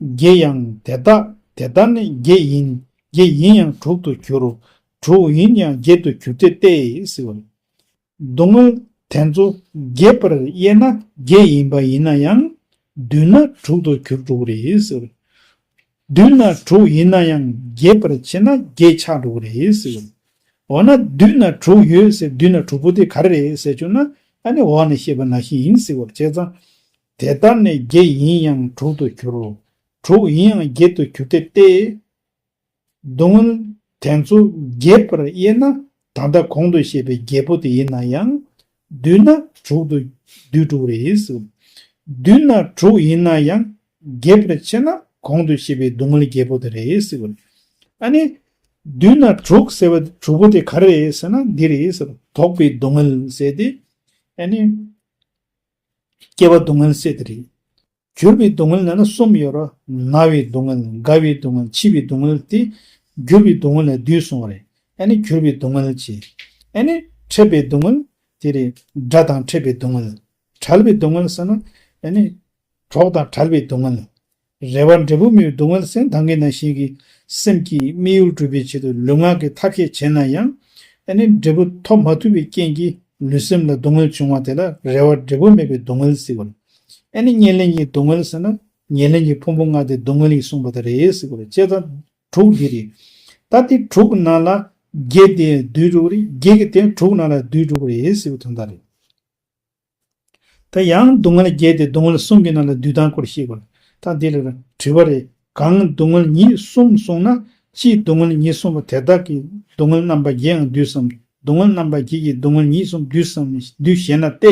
བརྒྱད་ཡང་དེ་དག་དེ་དག་ནི་བརྒྱད་ཡིན། བརྒྱད་ཡིན་ཡང་དྲུག་ཏུ་འགྱུར་རོ། དྲུག་ཡིན་ཡང་བརྒྱད་དུ་འགྱུར་ཏེ་སྟེ་ཟེར་བ་རེད། སྡུག་བསྔལ་དེ་ཚོ་རྒྱས་པར་དབྱེ་ན་བརྒྱད་ཡིན་པ་ཡིན་ན་ཡང་བསྡུས་ན་དྲུག་ཏུ་འགྱུར་འགྲོ་གི་རེད་ཟེར། བསྡུས་ན་དྲུག་ཡིན་ན་ཡང་རྒྱས་པར་ཕྱེ་ན་བརྒྱད་ཆགས་འགྲོ་གི་རེད་ཟེར། འོ་ན་བསྡུས་ན་དྲུག་ཡོད་ཟེར། བསྡུས་ན་དྲུག་པོ་དེ་ག་རེ་རེད་ཟེར་བྱུང་ན། ཨ་ནི་འོག་ནས་བཤད་པ་ནང་བཞིན་ཡིན་ཟེར་བ་རེད། བྱས་ཙང་། དེ་ལྟར་ནི་བརྒྱད་ཡིན་ཡང་དྲུག་ཏུ་འགྱུར་རོ། དྲུག་ཡིན་ཡང་བརྒྱད་དུ་འགྱུར་ཏེ་སྟེ། སྡུག་བསྔལ་དེ་ཚོ་རྒྱས་པར་དབྱེ་ན་ད་ལྟ་གོང་དུ་བཤད་པའི་བརྒྱད་པོ་དེ་ཡིན་ན་ཡང་བསྡུས་ན་དྲུག་ཏུ་བསྡུས་འགྲོ་གི་རེད་ཟེར། བསྡུས་ན་དྲུག་ཡིན་ན་ཡང་རྒྱས་པར་ཕྱེ་ན་གོང་དུ་བཤད་པའི་སྡུག་བསྔལ་བརྒྱད་པོ་དེ་རེད་ཟེར། ཨ་ནི་བསྡུས་ན་དྲུག་ཟེར་བ་དྲུག་པོ་དེ་ག་རེ་རེད་ཟེར་ན་འདི་རེད་ཟེར། དོགས་པའི་སྡུག་བསྔལ་ཟེར་ཏེ། ཨ་ནི་སྐྱེ་བ་སྡུག་བསྔལ་ཟེར་དེ་རེད། གྱུར་པའི་སྡུག་བསྔལ་ནང་ན་གསུམ་ཡོད་རེད། ན་བའི་སྡུག་བསྔལ། རྒ་བའི་སྡུག་བསྔལ། འཆི་བའི་སྡུག་བསྔལ་ཏེ། གྱུར་པའི་སྡུག་བསྔལ་ལ་བསྡུས་སོང་བ་རེད། ཨ་ནི་གྱུར་པའི་སྡུག་བསྔལ་བྱས། ཨ་ནི་འཕྲད་པའི་སྡུག་བསྔལ། དེ་རེད། དགྲ་དང་འཕྲད་པའི་སྡུག་བསྔལ། བྲལ་བའི་སྡུག་བསྔལ་ཟེར་ན། ཨ་ནི་གྲོགས་དང་བྲལ་བའི་སྡུག་བསྔལ། རེ་བ་འབྲས་བུ་མེད་པའི་སྡུག་བསྔལ་ཟེར་ན་ད་གིན་ནང་བཞིན་གྱི་སེམས་ཀྱི་དམིགས་ཡུལ་འགྲུབ་པའི་ཆེད་དུ་ལུས་ངག་གི་ཐབས་ཤེས་བྱས་ན་ཡང་། ཨ་ནི་འབྲས་བུ་ཐོབ་མ་ཐུབ་པའི་རྐྱེན་གྱིས་ལུས་སེམས་ལ་སྡུག་བསྔལ་བྱུང་བ་དེ་ལ་རེ་བ་འབྲས་བུ་མེད་པའི་སྡུག་བསྔལ་ཟེར་བ་རེད། ཨ་ནི་ཉེར་ལེན་གྱི་སྡུག་བསྔལ་ཟེར་ན་ཉེར་ལེན་གྱི་ཕུང་པོ་ལྔ་དེ་སྡུག་བསྔལ་ཡིན་གསུངས་པ་དེ་རེད་ཟེར་བ་རེད། བྱས་ཙང་དྲུག་འདི་རེད། ད་དེ་དྲུག་ནང་ལ་བརྒྱད་དེ་བསྡུས་འགྲོ་གི་རེད། བརྒྱད་ཀྱི་དེ་དྲུག་ནང་ལ་བསྡུས་འགྲོ་གི་རེད་ཟེར་བའི་དོན་དག་རེད། ད་ཡང་སྡུག་བསྔལ་བརྒྱད་དེ་སྡུག་བསྔལ་གསུམ་གྱི་ནང་ལ་བསྡུས་སྟངས་སྐོར་ཤེས་དགོས། ད་འདི་ལ་དྲི་བ་རེད། གང་སྡུག་བསྔལ་ཉིད་གསུམ་གསུངས་ན། སྤྱིའི་སྡུག་བསྔལ་ཉིད་གསུམ་པོ་དེ་དག་གི་སྡུག་བསྔལ་རྣམ་པ་བརྒྱད་ཡང་བསྡུས་སམ། སྡུག་བསྔལ་རྣམ་པ་བརྒྱད་ཀྱི་སྡུག་བསྔལ་ཉིད་གསུམ་བསྡུས་སམ། བསྡུས་ཞེ་ན་སྟེ།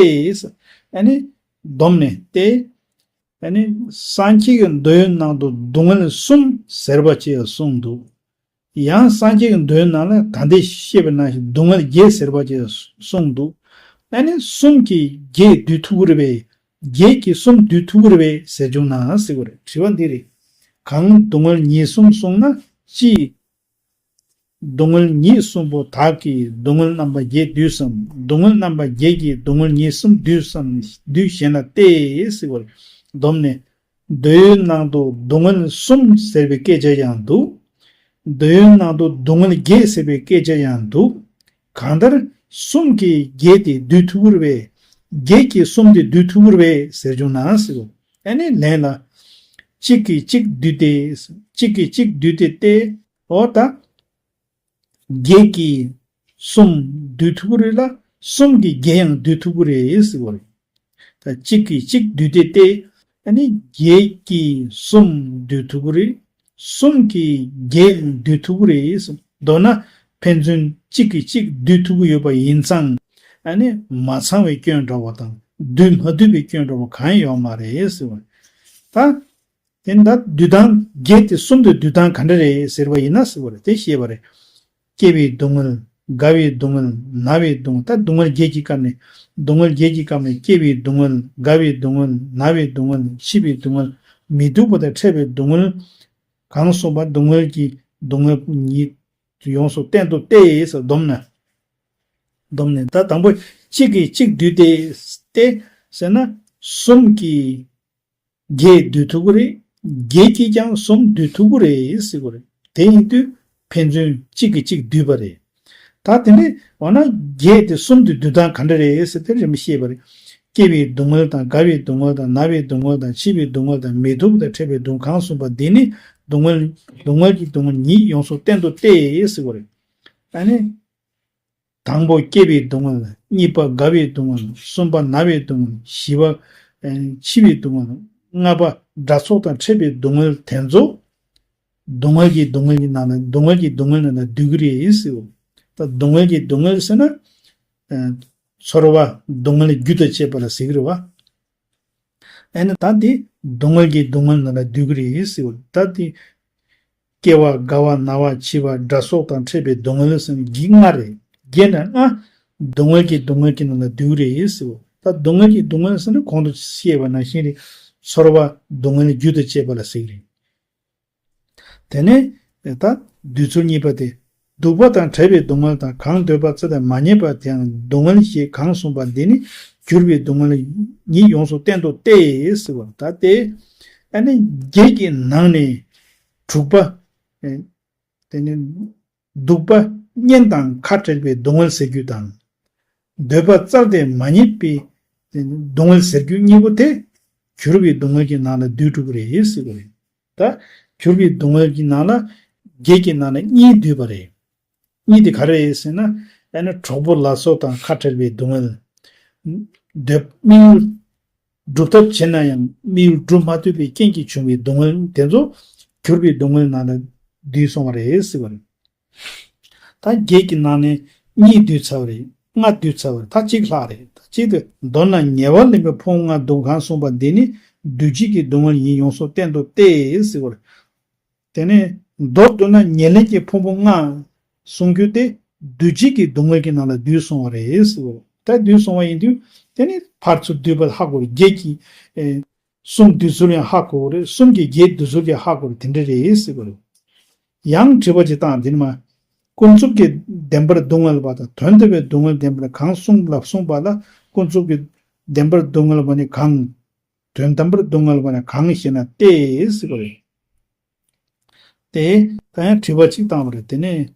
ཨ་ནི་སྡོམ་ནས་ཏེ། ཨ་ནི་སངས་རྒྱས་ཀྱི་མདོའི་ནང་དུ་སྡུག་བསྔལ་གསུམ་ཟེར་བ་ཅིག་གསུངས་འདུག། ཡང་སངས་རྒྱས་ཀྱི་མདོའི་ནང་ལ་ད་ལྟའི་བཤད་པ་ནང་བཞིན་སྡུག་བསྔལ་བརྒྱད་ཟེར་བ་ཅིག་གསུངས་འདུག། ཨ་ནི་གསུམ་གྱིས་བརྒྱད་བསྡུས་ཐུབ་ཀྱི་རེད་པས། བརྒྱད་ཀྱིས་གསུམ་བསྡུས་ཐུབ་ཀྱི་རེད་པས་ཟེར་བྱུང་ན་ཟེར་བ་རེད། དྲི་བ་འདི་རེད། གང་སྡུག་བསྔལ་ཉིད་གསུམ་གསུངས་ན། སྤྱིའི་སྡུག་བསྔལ་ཉིད་གསུམ་པོ་དག་གི་སྡུག་བསྔལ་རྣམ་པ་བརྒྱད་བསྡུས་སམ། སྡུག་བསྔལ་རྣམ་པ་བརྒྱད་ཀྱི་སྡུག་བསྔལ་ཉིད་གསུམ་བསྡུས་སམ། བསྡུས་ཞེ་ན་སྟེ་ཟེར་བ་རེད། སྡོམ་ནས། མདོའི་ནང་དུ་སྡུག་བསྔལ་གསུམ་ཟེར་བའི་སྐད་ཆ་ཡང་འདུག། མདོའི་ནང་དུ་སྡུག་བསྔལ་བརྒྱད་ཟེར་བའི་སྐད་ཆ་ཡང་འདུག། གང་ལྟར་གསུམ་གྱིས་བརྒྱད་དེ་བསྡུས་ཐུབ་ཀྱི་རེད་པས། བརྒྱད་ཀྱིས་གསུམ་དེ་བསྡུས་ཐུབ་ཀྱི་རེད་པས་ཟེར་བྱུང་ན་ཟེར་བ། ཨ་ནི་ལན་ལ། གཅིག་གིས་གཅིག་བསྡུས་ཏེ། གཅིག་གིས་གཅིག་བསྡུས་ཏེ་སྟེ། འོ་ད། བརྒྱད་ཀྱིས་གསུམ་བསྡུས་ཐུབ་ཀྱི་རེད་ལ། གསུམ་གྱིས་བརྒྱད་ཡང་བསྡུས་ཐུབ་ཀྱི་རེད་ཟེར་བ་རེད། ད་གཅིག་གིས་གཅིག་བསྡུས་ཏེ་སྟེ། ཨ་ནི་བརྒྱད་ཀྱིས་གསུམ་བསྡུས་ཐུབ་ཀྱི་རེད། གསུམ་གྱིས་བརྒྱད་ཡང་བསྡུས་ཐུབ་ཀྱི་རེད་ཟེར། མདོར་ན་ཕན་ཚུན་གཅིག་གིས་གཅིག་བསྡུས་ཐུབ་ཀྱི་ཡོད་པ་ཡིན་ཙང་། ཨ་ནི་མ་ཚང་བའི་སྐྱོན་འདྲ་བོ་དང་བསྡུས་མ་ཐུབ་པའི་སྐྱོན་འདྲ་བོ་གང་ཡང་ཡོད་མ་རེད་ཟེར་བ། ད། དེ་ད་བསྡུས་སྟངས་བརྒྱད་དེ་གསུམ་དུ་བསྡུས་སྟངས་ག་འདྲ་རེད་ཟེར་བ་ཡིན་ན་ཟེར་བ་རེད། དེ་ཤེས་པ་རེད། སྐྱེ་བའི་སྡུག་བསྔལ། རྒ་བའི་སྡུག་བསྔལ། ན་བའི་སྡུག་བསྔལ། ད་སྡུག་བསྔལ་བརྒྱད་ཀྱི་སྐབས་ནས། སྡུག་བསྔལ་བརྒྱད་ཀྱི་སྐབས་ནས་སྐྱེ་བའི་སྡུག་བསྔལ། རྒ་བའི་སྡུག་བསྔལ། ན་བའི་སྡུག་བསྔལ། འཆི་བའི་སྡུག་བསྔལ། མི་སྡུག་པ་དང་འཕྲད་པའི་སྡུག་བསྔལ། གང་གསུངས་པ་སྡུག་བསྔལ་གྱི་སྡུག་བསྔལ་ཉིད་ཡོངས་སུ་བསྟན་ཏོ་སྟེ་ཟེར་སྡོམ་ནས། སྡོམ་ནས་ད་དང་པོ་གཅིག་གིས་གཅིག་བསྡུས་ཏེ་སྟེ་ཟེར་ན་གསུམ་གྱིས། བརྒྱད་བསྡུས་ཐུབ་ཀྱི་རེད། བརྒྱད་ཀྱིས་ཀྱང་གསུམ་བསྡུས་ཐུབ་ཀྱི་རེད་ཟེར་གྱི་རེད། དེ་ཡིན་དུས་ ཕན་ཚུན་གཅིག་གིས་གཅིག་བསྡུས་པ་རེད། ད་དེ་འདྲའི་འོ་ན་བརྒྱད་དེ་གསུམ་དེ་བསྡུ་སྟངས་ག་འདྲ་རེད་ཟེར་དེ་རིམ་པ་བཤད་པ་རེད། སྐྱེ་བའི་སྡུག་བསྔལ་དང་རྒ་བའི་སྡུག་བསྔལ་དང་ན་བའི་སྡུག་བསྔལ་དང་འཆི་བའི་སྡུག་བསྔལ་དང་མི་སྡུག་དང་ཕྲད་པའི་སྡུག་གང་གསུངས་པ་འདི་ནི་སྡུག་བསྔལ་སྡུག་བསྔལ་གྱི་སྡུག་བསྔལ་ཉིད་ཡོངས་སུ་བསྟན་ཏོ་སྟེ་ཟེར་བ་རེད། ཨ་ནི། དང་པོ་སྐྱེ་བའི་སྡུག་བསྔལ། གཉིས་པ་རྒ་བའི་སྡུག་བསྔལ། གསུམ་པ་ན་བའི་སྡུག་བསྔལ། བཞི་པ་ཨེ་འཆི་བའི་སྡུག་བསྔལ། ལྔ་པ་དགྲ་སོགས་དང་ཕྲད་པའི་སྡུག་བསྔལ་དེ་ཚོ། སྡུག་བསྔལ་གྱི་སྡུག་བསྔལ་གྱི་ནང་ལ་སྡུག་བསྔལ་གྱི་སྡུག་བསྔལ་ནང་ལ་འདུས་ཀྱི་རེད་ཟེར། ད་སྡུག་བསྔལ་གྱི་སྡུག་བསྔལ་ཟེར་ན། ཨེ་ཚོར་བ་སྡུག་བསྔལ་རྒྱུ་དང་བཅས་པ་ལ་ཟེར་གྱི་རེད་བ། ཨེ་ནི་ད་འདི་སྡུག་བསྔལ་གྱི་སྡུག་བསྔལ་ནང་ལ་འདུས་ཀྱི་རེད་ཟེར་བ། ད་འདི་སྐྱེ་བ་རྒ་བ་ན་བ་འཆི་བ་དགྲ་སོགས་དང་ཕྲད་པའི་སྡུག་བསྔལ་ཟེར་ན་འདི་ལྔ་རེད། བརྒྱད་ནས་ལྔ་སྡུག་བསྔལ་གྱི་སྡུག་བསྔལ་གྱི་ནང་ལ་འདུས་ཀྱི་རེད་ཟེར་བ། ད་སྡུག་བསྔལ་གྱི་སྡུག་བསྔལ་ཟེར་ན་གོང་དུ་བཤད་པ་ནང་བཞིན་རེད། ཚོར་བ་སྡུག་བསྔལ་རྒྱུ་དང་བཅས་པ་ལ་ཟེར་གྱི་རེད། དེ་ནས་ད་བསྡུས་ཚུལ་གཉིས་པ་སྟེ། སྡུག་པ་དང་བྲལ་བའི་སྡུག་བསྔལ་དང་གང་འདོད་པ་བཙལ་ཏེ་མ་རྙེད་པ་དེའང་སྡུག་བསྔལ་ཞེས་གང་གསུངས་པ་འདི་ནི་གྱུར་པའི་སྡུག་བསྔལ་ཉིད་ཡོངས་སུ་བསྟན་ཏོ་སྟེ་ཟེར་བ། ད་སྟེ་ཨ་ནི་བརྒྱད་ཀྱི་ནང་ནས་དྲུག་པ། ཨེ་དེ་ནི་སྡུག་པ་གཉེན་དང་ཁ་བྲལ་བའི་སྡུག་བསྔལ་ཟེར་རྒྱུ་དང་། འདོད་པ་བཙལ་ཏེ་མ་རྙེད་པའི་སྡུག་བསྔལ་ཟེར་རྒྱུ་གཉིས་པོ་དེ་གྱུར་པའི་སྡུག་བསྔལ་གྱི་ནང་ལ་འདུས་གྲུབ་རེད་ཟེར་བ་རེད། ད་གྱུར་པའི་སྡུག་བསྔལ་གྱི་ནང་ལ་བརྒྱད་ཀྱི་ནང་ལ་གཉིས་འདུས་པ་རེད། གཉིས་དེ་ག་རེ་རེད་ཟེར་ན། ཨ་ནི་གྲོགས་པོ་ལ་སོགས་དང་ཁ་བྲལ་བའི་སྡུག་བསྔལ། འདོད་དམིགས་ཡུལ་སྒྲུབ་ཐབས་བྱེད་ན་ཡང་དམིགས་ཡུལ་སྒྲུབ་མ་ཐུབ་པའི་རྐྱེན་གྱིས་བྱུང་བའི་སྡུག་བསྔལ་དེ་ཚོ་གྱུར་པའི་སྡུག་བསྔལ་ནང་ལ་འདུས་སོང་བ་རེད་ཟེར་བ་རེད། ད་བརྒྱད་ཀྱི་ནང་ནས་གཉིས་བསྡུས་ཚར་བ་རེད། ལྔ་བསྡུས་ཚར་བ་རེད། ད་གཅིག་ལྷག་རེད། ད་གཅིག་དེ་མདོར་ན་ཉེ་བར་ལེན་པའི་ཕུང་པོ་ལྔ་སྡུག་གང་གསུངས་པ་འདི་ནི་འདུས་བྱས་ཀྱི་སྡུག་བསྔལ་ཉིད་ཡོངས་སུ་བསྟན་ཏོ་སྟེ་ཟེར་བ་རེད། དེ་ནས་མདོར་བསྡུ་ན་ཉེར་ལེན་གྱི་ཕུང་པོ་ལྔ་གསུང་རྒྱུ་དེ་འདུས་བྱས་ཀྱི་སྡུག་བསྔལ་གྱི་ནང་ལ་འདུས་སོང་བ་རེད་ཟེར་བ་རེད། ད་འདུས་སོང་བ་ཡིན་དུས་དེ་ནི་ཕར་ཚུར་བསྡུས་པ་ལ་ཧ་གོ་རེད། བརྒྱད་ཀྱི་ཨེ་གསུམ་འདུས་ཚུལ་ཡང་ཧ་གོ་རེད། གསུམ་གྱིས་བརྒྱད་འདུས་ཚུལ་ཡང་ཧ་གོ་རེད། དེ་འདྲ་རེད་ཟེར་བ་རེད། ཡང་དྲི་བ་ཅིག་བཏང་། འདི་ནི་མ། ཀུན་རྫོབ་ཀྱི་བདེན་པར་སྡུག་བསྔལ་བ་དང་དོན་དམ་པའི་སྡུག་བསྔལ་བདེན་པར་གང་གསུངས་ལ་གསུངས་པ་ལ་ཀུན་རྫོབ་ཀྱི་བདེན་པར་སྡུག་བསྔལ་བ་ནི་གང་། དོན་དམ་པར་སྡུག་བསྔལ་བ་ནི་གང་ཞེ་ན་སྟེ་ཟེར་བ་རེད། དེ་ད་ཡང་དྲི་བ་གཅིག་བཏང་བ་རེད། དེ་ནས་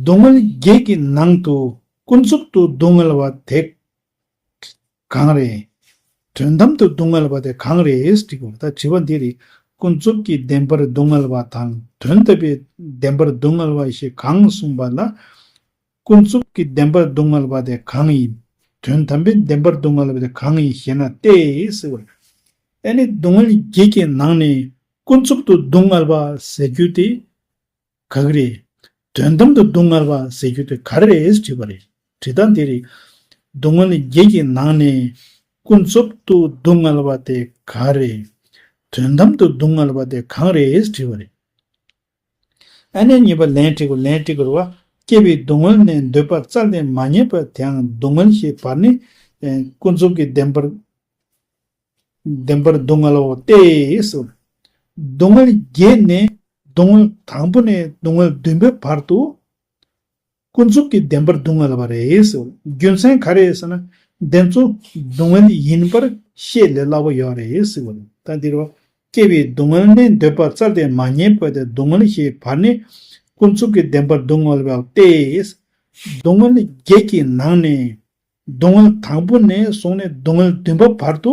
སྡུག་བསྔལ་བརྒྱད་ཀྱི་ནང་དུ་ཀུན་རྫོབ་ཏུ་སྡུག་བསྔལ་བ་དེ་གང་རེད། དོན་དམ་དུ་སྡུག་བསྔལ་བ་དེ་གང་རེད་དྲིས་པ་རེད། ད་དྲི་བ་འདི་རེད། ཀུན་རྫོབ་ཀྱི་བདེན་པར་སྡུག་བསྔལ་བ་དང་དོན་དམ་པའི་བདེན་པར་སྡུག་བསྔལ་བ་ཞེས་གང་གསུངས་པ་ལ། ཀུན་རྫོབ་ཀྱི་བདེན་པར་སྡུག་བསྔལ་བ་དེ་གང་ཡིན། དོན་དམ་པའི་བདེན་པར་སྡུག་བསྔལ་བ་དེ་གང་ཡིན་ཞེ་ན་སྟེ་ཟེར་བ་རེད། ཨ་ནི་སྡུག་བསྔལ་བརྒྱད་ཀྱི་ནང་ནས་ཀུན་རྫོབ་ཏུ་སྡུག་བསྔལ་བ་ཟེར་རྒྱུ་དེ་ག་གི་རེད། དོན་དམ་དུ་སྡུག་བསྔལ་བ་ཟེར་རྒྱུ་དེ་ག་རེ་རེད་དྲིས་པ་རེད། དྲི་སྟངས་འདི་རེད། སྡུག་བསྔལ་བརྒྱད་ཀྱི་ནང་ནས་ཀུན་རྫོབ་ཏུ་སྡུག་བསྔལ་བ་དེ་ག་རེད། དོན་དམ་དུ་སྡུག་བསྔལ་བ་དེ་གང་རེད་དྲིས་པ་རེད། ཨ་ནི་གཉིས་པ་ལན་དྲིས་དགོས། ལན་དྲིས་དགོས་རེད་བ། སྐྱེ་བའི་སྡུག་བསྔལ་ནི་འདོད་པ་བཙལ་ཏེ་མ་རྙེད་པ་དེའང་སྡུག་བསྔལ་ཞེས་པ་ནི། ཨེ་ཀུན་རྫོབ་ཀྱི་བདེན་པར་བདེན་པར་སྡུག་བསྔལ་བའོ་སྟེ་ཟེར། སྡུག་བསྔལ་བརྒྱད་ནི་སྡུག་བསྔལ་དང་པོ་ནས་སྡུག་བསྔལ་བདུན་པའི་བར་དུ་ཀུན་རྫོབ་ཀྱི་བདེན་པར་སྡུག་བསྔལ་བ་རེད་ཟེར། རྒྱུ་མཚན་ག་རེ་ཟེར་ན། དེ་ཚོ་སྡུག་བསྔལ་ཡིན་པར་ཤེས་ལས་སླ་པོ་ཡོད་རེད་ཟེར་བ། ད་འདིར་བ། སྐྱེ་བའི་སྡུག་བསྔལ་ནི་འདོད་པ་བཙལ་ཏེ་མ་རྙེད་པ་དེ་སྡུག་བསྔལ་ཞེས་པ་ནི་ཀུན་རྫོབ་ཀྱི་བདེན་པར་སྡུག་བསྔལ་བའོ་སྟེ། སྡུག་བསྔལ་བརྒྱད་ཀྱི་ནང་ནས། སྡུག་བསྔལ་དང་པོ་ནས་བཟུང་ནས་སྡུག་བསྔལ་བདུན་པ་བར་དུ་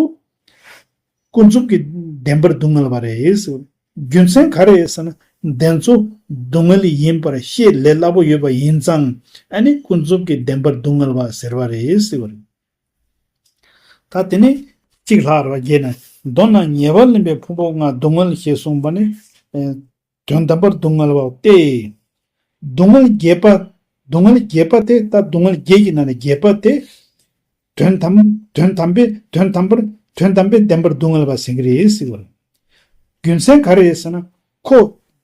ཀུན་རྫོབ་ཀྱི་བདེན་པར་སྡུག་བསྔལ་བ་རེད་ཟེར། རྒྱུ་མཚན་ག་རེ་ཟེར་ན། དེ་ཚོ་སྡུག་བསྔལ་ཡིན་པར་ཤེས་ལས་སླ་པོ་ཡོད་པ་ཡིན་ཙང་ཨ་ནི་ཀུན་རྫོབ་ཀྱི་བདེན་པར་སྡུག་བསྔལ་བ་ཟེར་བ་རེད་ཟེར་བ་རེད། ད་དེ་ནས་གཅིག་ལྷག་རེད་བ། བརྒྱད་ནས་མདོར་ན་ཉེ་བར་ལེན་པའི་ཕུང་པོ་ལྔ་སྡུག་བསྔལ་ཞེས་གསུངས་པ་ནི། དོན་དམ་པར་སྡུག་བསྔལ་བའོ་སྟེ། སྡུག་བསྔལ་བརྒྱད་པ། སྡུག་བསྔལ་བརྒྱད་པ་དེ་ད་སྡུག་བསྔལ་བརྒྱད་ཀྱི་ནང་ནས་བརྒྱད་པ་དེ། དོན་དམ་དོན་དམ་པའི་དོན་དམ་པར་དོན་དམ་པའི་བདེན་པར་སྡུག་བསྔལ་བ་ཟེར་གྱི་རེད་ཟེར་བ། རྒྱུ་མཚན་ག་རེ་རེད་ཟེར་ན། ཁོ་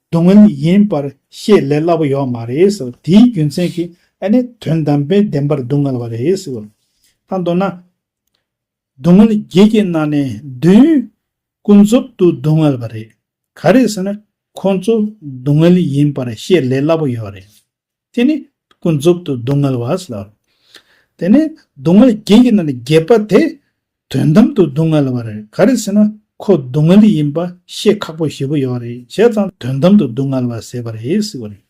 སྡུག་བསྔལ་ཡིན་པར་ཤེས་ལས་སླ་པོ་ཡོད་མ་རེད་ཟེར་བ། དེའི་རྒྱུ་མཚན་གྱིས་ཨ་ནི་དོན་དམ་པའི་བདེན་པར་སྡུག་བསྔལ་བ་རེད་ཟེར་བ། ད་མདོར་ན། སྡུག་བསྔལ་བརྒྱད་ཀྱི་ནང་ནས་བདུན་ཀུན་རྫོབ་ཏུ་སྡུག་བསྔལ་བ་རེད། ག་རེ་ཟེར་ན་ཁོང་ཚོ་སྡུག་བསྔལ་ཡིན་པར་ཤེས་ལས་སླ་པོ་ཡོད་རེད། དེ་ནི་ཀུན་རྫོབ་ཏུ་སྡུག་བསྔལ་བ་ཟེར་ལ། དེ་ནི་སྡུག་བསྔལ་བརྒྱད་ཀྱི་ནང་ནས་བརྒྱད་པ་དེ་དོན་དམ་དུ་སྡུག་བསྔལ་བ་རེད། ག་རེ་ཟེར་ན་ ཁོ་སྡུག་བསྔལ་ཡིན་པ་ཤེས་ཁག་པོ་ཞེ་པོ་ཡོད་རེད། བྱས་ཙང་དོན་དམ་དུ་སྡུག་བསྔལ་བ་ཟེར་བ་རེད་ཟེར་བ་རེད།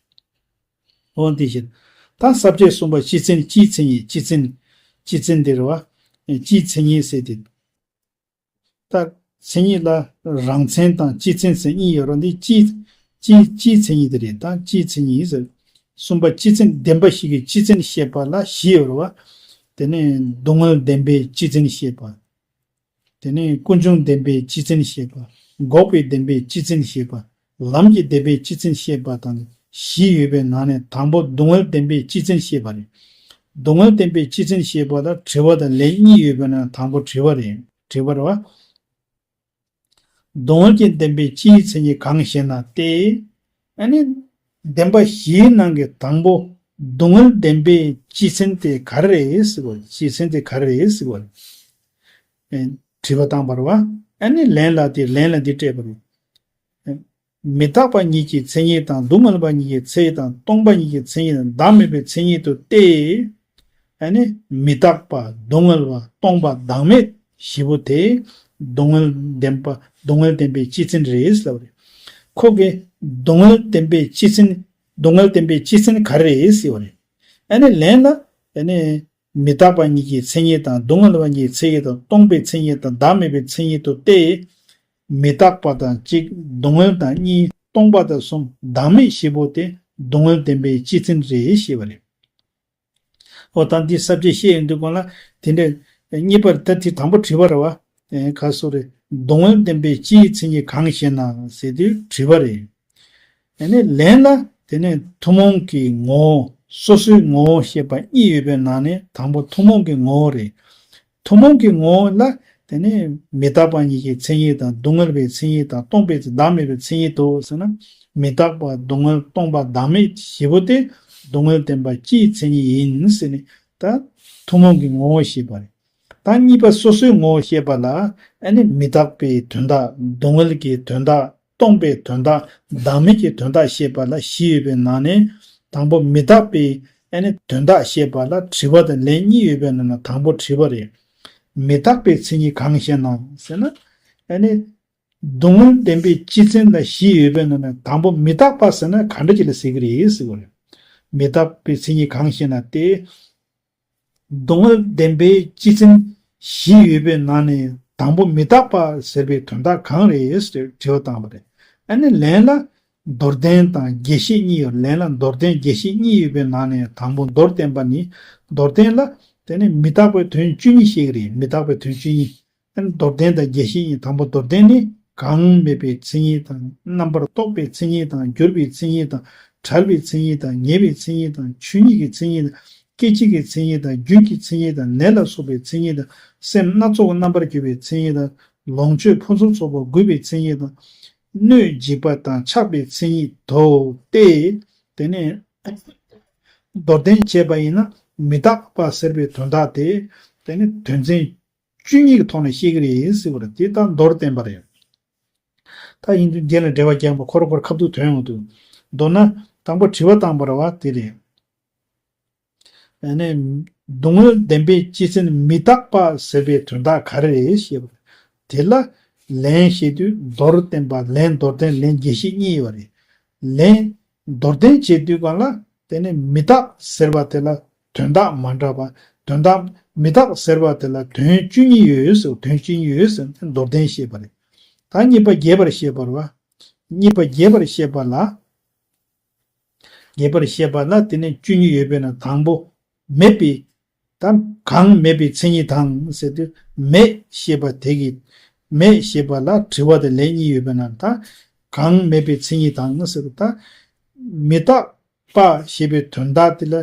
འོ་དེ་བཞིན། ད་ས་བཅད་གསུམ་པ་སྤྱི་མཚན། སྤྱིའི་མཚན་ཉིད། སྤྱི་མཚན། སྤྱི་མཚན་དེ་རེད་བ། སྤྱིའི་མཚན་ཉིད་ཟེར་དེ། ད་མཚན་ཉིད་ལ་རང་མཚན་དང་སྤྱི་མཚན་ཟེར་གཉིས་ཡོད་རེད། འདི་སྤྱི་སྤྱི་སྤྱིའི་མཚན་ཉིད་དེ་རེད། ད་སྤྱིའི་མཚན་ཉིད་ཟེར། གསུམ་པ་སྤྱི་མཚན། བདེན་པ་བཞི་གི་སྤྱི་མཚན་བཤད་པ་ལ་བཞི་ཡོད་རེད་བ། དེ་ནས་སྡུག་བསྔལ་བདེན་པའི་སྤྱི་མཚན་བཤད་པ། དེ་ནས་ཀུན་འབྱུང་བདེན་པའི་སྤྱི་མཚན་བཤད་པ། འགོག་པའི་བདེན་པའི་སྤྱི་མཚན་བཤད་པ། ལམ་གྱི་བདེན་པའི་སྤྱི་མཚན་བཤད་པ་དང་བཞི་ཡོད་པའི་ནང་ནས་དང་པོ་སྡུག་བསྔལ་བདེན་པའི་སྤྱི་མཚན་བཤད་པ་རེད། སྡུག་བསྔལ་བདེན་པའི་སྤྱི་མཚན་བཤད་པ་ལ་དྲི་བ་དང་ལན་གཉིས་ཡོད་པའི་ནང་དང་པོ་དྲི་བ་རེད། དྲི་བ་རེད་བ། སྡུག་བསྔལ་གྱི་བདེན་པའི་སྤྱིའི་མཚན་ཉིད་གང་ཞེ་ན་སྟེ། ཨ་ནི། བདེན་པ་བཞིའི་ནང་གི་དང་པོ་སྡུག་བསྔལ་བདེན་པའི་སྤྱི་མཚན་དེ་ག་རེ་རེད་ཟེར་བ། སྤྱི་མཚན་དེ་ག་རེ་རེད་ཟེར་བ། ཨེ། དྲི་བ་བཏང་བ་རེད་བ། ཨ་ནི་ལན་ལ་དེ་ལན་ལ་འདི་སྤྲད་པ་རེད། ཨེ། མི་རྟག་པ་ཉིད་ཀྱི་མཚན་ཉིད་དང་སྡུག་བསྔལ་བ་ཉིད་ཀྱི་མཚན་ཉིད་དང་སྟོང་པ་ཉིད་ཀྱི་མཚན་ཉིད་དང་བདག་མེད་པའི་མཚན་ཉིད་དུ་སྟེ། ཨ་ནི་མི་རྟག་པ་སྡུག་བསྔལ་བ་སྟོང་པ་བདག་མེད་བཞི་པོ་དེ་སྡུག་བསྔལ་བདེན་པ་སྡུག་བསྔལ་བདེན་པའི་སྤྱི་མཚན་རེད་ལབ་རེད། ཁོ་གི་སྡུག་བསྔལ་བདེན་པའི་སྤྱི་མཚན། སྡུག་བསྔལ་བདེན་པའི་སྤྱི་མཚན་ག་རེ་རེད་ཟེར་བ་རེད། ཨ་ནི་ལན་ལ། ཨ་ནི་མི་རྟག་པ་ཉིད་ཀྱི་མཚན་ཉིད་དང་སྡུག་བསྔལ་བ་ཉིད་ཀྱི་མཚན་ཉིད་དང་སྟོང་པའི་མཚན་ཉིད་དང་བདག་མེད་པའི་མཚན་ཉིད་དུ་སྟེ། མི་རྟག་པ་དང་གཅིག་སྡུག་བསྔལ་དང་གཉིས་སྟོང་པ་དང་གསུམ་བདག་མེད་བཞི་པོ་དེ་སྡུག་བསྔལ་བདེན་པའི་སྤྱི་མཚན་རེད་ཞེས་པ་རེད། འོ་ད་འདི་ས་བཅད་བཤད་ཡོང་དུས་སྒང་ལ་དེ་འདྲ་གཉིས་པར་ད་དེ་དང་པོ་དྲི་བ་རེད་བ། ཨེ། ག་སོ་རེད། སྡུག་བསྔལ་བདེན་པའི་སྤྱིའི་མཚན་ཉིད་གང་ཞེ་ན་ཟེར་དུས་དྲི་བ་རེད། ཨ་ནི་ལན་ལ་དེ་ནས་ཐུན་མོང་གི་ངོ་བོ་སོ་སོའི་ངོ་བོ་ཞེས་པ་གཉིས་ཡོད་པའི་ནང་ནས་དང་པོ་ཐུན་མོང་གི་ངོ་བོ་རེད། ཐུན་མོང་གི་ངོ་བོ་ལ་དེ་ནས་མི་རྟག་པ་ཉིད་ཀྱི་མཚན་ཉིད་དང་སྡུག་བསྔལ་བའི་མཚན་ཉིད་དང་སྟོང་པའི་བདག་མེད་པའི་མཚན་ཉིད་དོ་ཟེར་ན། མི་རྟག་པ་སྡུག་བསྔལ་སྟོང་པ་བདག་མེད་བཞི་པོ་དེ་སྡུག་བསྔལ་བདེན་པ་སྤྱིའི་མཚན་ཉིད་ཡིན་ཟེར་ནས་ད་ཐུན་མོང་གི་ངོ་བོ་ཞེས་པ་རེད། ད་གཉིས་པ་སོ་སོའི་ངོ་བོ་བཤད་པ་ལ་ཨ་ནི་མི་རྟག་པའི་དོན་དག་སྡུག་བསྔལ་གྱི་དོན་དག་སྟོང་པའི་དོན་དག་བདག་མེད་ཀྱི་དོན་དག་བཤད་པ་ལ་བཞི་ཡོད་པའི་ནང་ནས་དང་པོ་མི་རྟག་པའི་ཨ་ནི་དོན་དག་བཤད་པ་ལ་དྲི་བ་དང་ལན་གཉིས་ཡོད་པའི་ནང་ན་དང་པོ་དྲི་བ་རེད། མི་རྟག་པའི་མཚན་ཉིད་གང་ཞེ་ན་ཟེར་ན། ཨ་ནི་སྡུག་བསྔལ་བདེན་པའི་སྤྱི་མཚན་ལ་བཞི་ཡོད་པའི་ནང་ན་དང་པོ་མི་རྟག་པ་ཟེར་ན་ག་འདྲ་ཅིག་ལ་ཟེར་གྱི་རེད་ཟེར་བ་རེད། མི་རྟག་པའི་མཚན་ཉིད་གང་ཞེ་ན་སྟེ། སྡུག་བསྔལ་བདེན་པའི་སྤྱི་མཚན་བཞི་ཡོད་པའི་ནང་ནས་དང་པོ་མི་རྟག་པ་ཟེར་བའི་དོན་དག་གང་རེད་ཟེར་དྲི་བ་བཏང་བ་རེད། ཨ་ནི་ལན་ལ་མདོར་བསྟན་དང་རྒྱས་བཤད་གཉིས་ཡོད། ལན་ལ་མདོར་བསྟན་རྒྱས་བཤད་གཉིས་ཡོད་པའི་ནང་ནས་དང་པོ་མདོར་བསྟན་པ་ནི། མདོར་བསྟན་ལ་དེ་ནི་མི་རྟག་པའི་དོན་བཅུ་གཉིས་བཤད་ཀྱི་རེད། མི་རྟག་པའི་དོན་བཅུ་གཉིས། ཨ་ནི་མདོར་བསྟན་དང་རྒྱས་བཤད་གཉིས། དང་པོ་མདོར་བསྟན་ནི། གང་མེད་པའི་མཚན་ཉིད་དང་། རྣམ་པར་རྟོག་པའི་མཚན་ཉིད་དང་། གྱུར་པའི་མཚན་ཉིད་དང་། བྲལ་བའི་མཚན་ཉིད་དང་། ངེས་པའི་མཚན་ཉིད་དང་། ཆོས་ཉིད་ཀྱི་མཚན་ཉིད་དང་། སྐད་ཅིག་གི་མཚན་ཉིད་དང་། རྒྱུན་གྱི་མཚན་ཉིད་དང་། ནད་ལ་སོགས་པའི་མཚན་ཉིད་དང་། སེམས་སྣ་ཚོགས་རྣམ་པར་གྱུར་པའི་མཚན་ཉིད་དང་། ལོངས་སྤྱོད་ཕུན་སུམ་ཚོགས་པ་རྒུད་པའི་མཚན་ཉིད་དང་། སྣོད་འཇིག་པ་དང་ཆགས་པའི་མཚན་ཉིད་དོ་སྟེ། དེ་ནས་མདོར་བསྟན་བྱས་པ་ཡིན་ན་མི་རྟག་པ་ཟེར་བའི་དོན་དག་དེ། དེ་ནི་དོན་ཚན་བཅུ་གཉིས་ཀྱི་ཐོག་ནས་བཤད་ཀྱི་རེད་ཟེར་བ་རེད། དེ་ལྟར་མདོར་བསྟན་པ་རེད། ད་ཡིན་དུས་རྒྱན་ལ་འགྲེལ་པ་རྒྱག་པ་ཁོ་ར་ཁོ་ར་ཁ་ཐུག་དོན་ཡོང་དུས། མདོར་ན་དང་པོ་དྲི་བ་བཏང་པ་རེད་བ་དེ་རེད། ཨ་ནི་སྡུག་བསྔལ་བདེན་པའི་སྤྱི་མཚན་མི་རྟག་པ་ཟེར་བའི་དོན་དག་ག་རེ་རེད་ཞེས་པ། དེ་ལ་ལན་བཤད་དུས་མདོར་བསྟན་པ་ལན་མདོར་བསྟན་ལན་རྒྱས་བཤད་གཉིས་ཡོད་རེད། ལན་མདོར་བསྟན་བྱེད་དུས་གང་ལ་དེ་ནི་མི་རྟག་ཟེར་བ་དེ་ལ་དོན་དག་མ་འདྲ་བ། དོན་དག་མི་རྟག་ཟེར་བ་དེ་ལ་དོན་བཅུ་གཉིས་ཡོད་ཟེར། དོན་བཅུ་གཉིས་ཡོད་ཟེར་མདོར་བསྟན་བཤད་པ་རེད། ད་གཉིས་པ་རྒྱས་པར་བཤད་པ་རེད་བ། གཉིས་པ་རྒྱས་པར་བཤད་པ་ལ། རྒྱས་པར་བཤད་པ་ལ་དེ་ནི་བཅུ་གཉིས་ཡོད་པས་ན་དང་པོ་མེད་པའི། ད་གང་མེད་པའི་མཚན་ཉིད་དང་ཟེར་དུས་མེད་ཞེས་པ་དེ་གི་མེད་ཞེས་པ་ལ་དྲི་བ་དང་ལན་གཉིས་ཡོད་པས་ན་ད་གང་མེད་པའི་མཚན་ཉིད་དང་ཟེར་དུས་ད་མི་རྟག་པ་ཞེས་པའི་དོན་དག་དེ་ལ་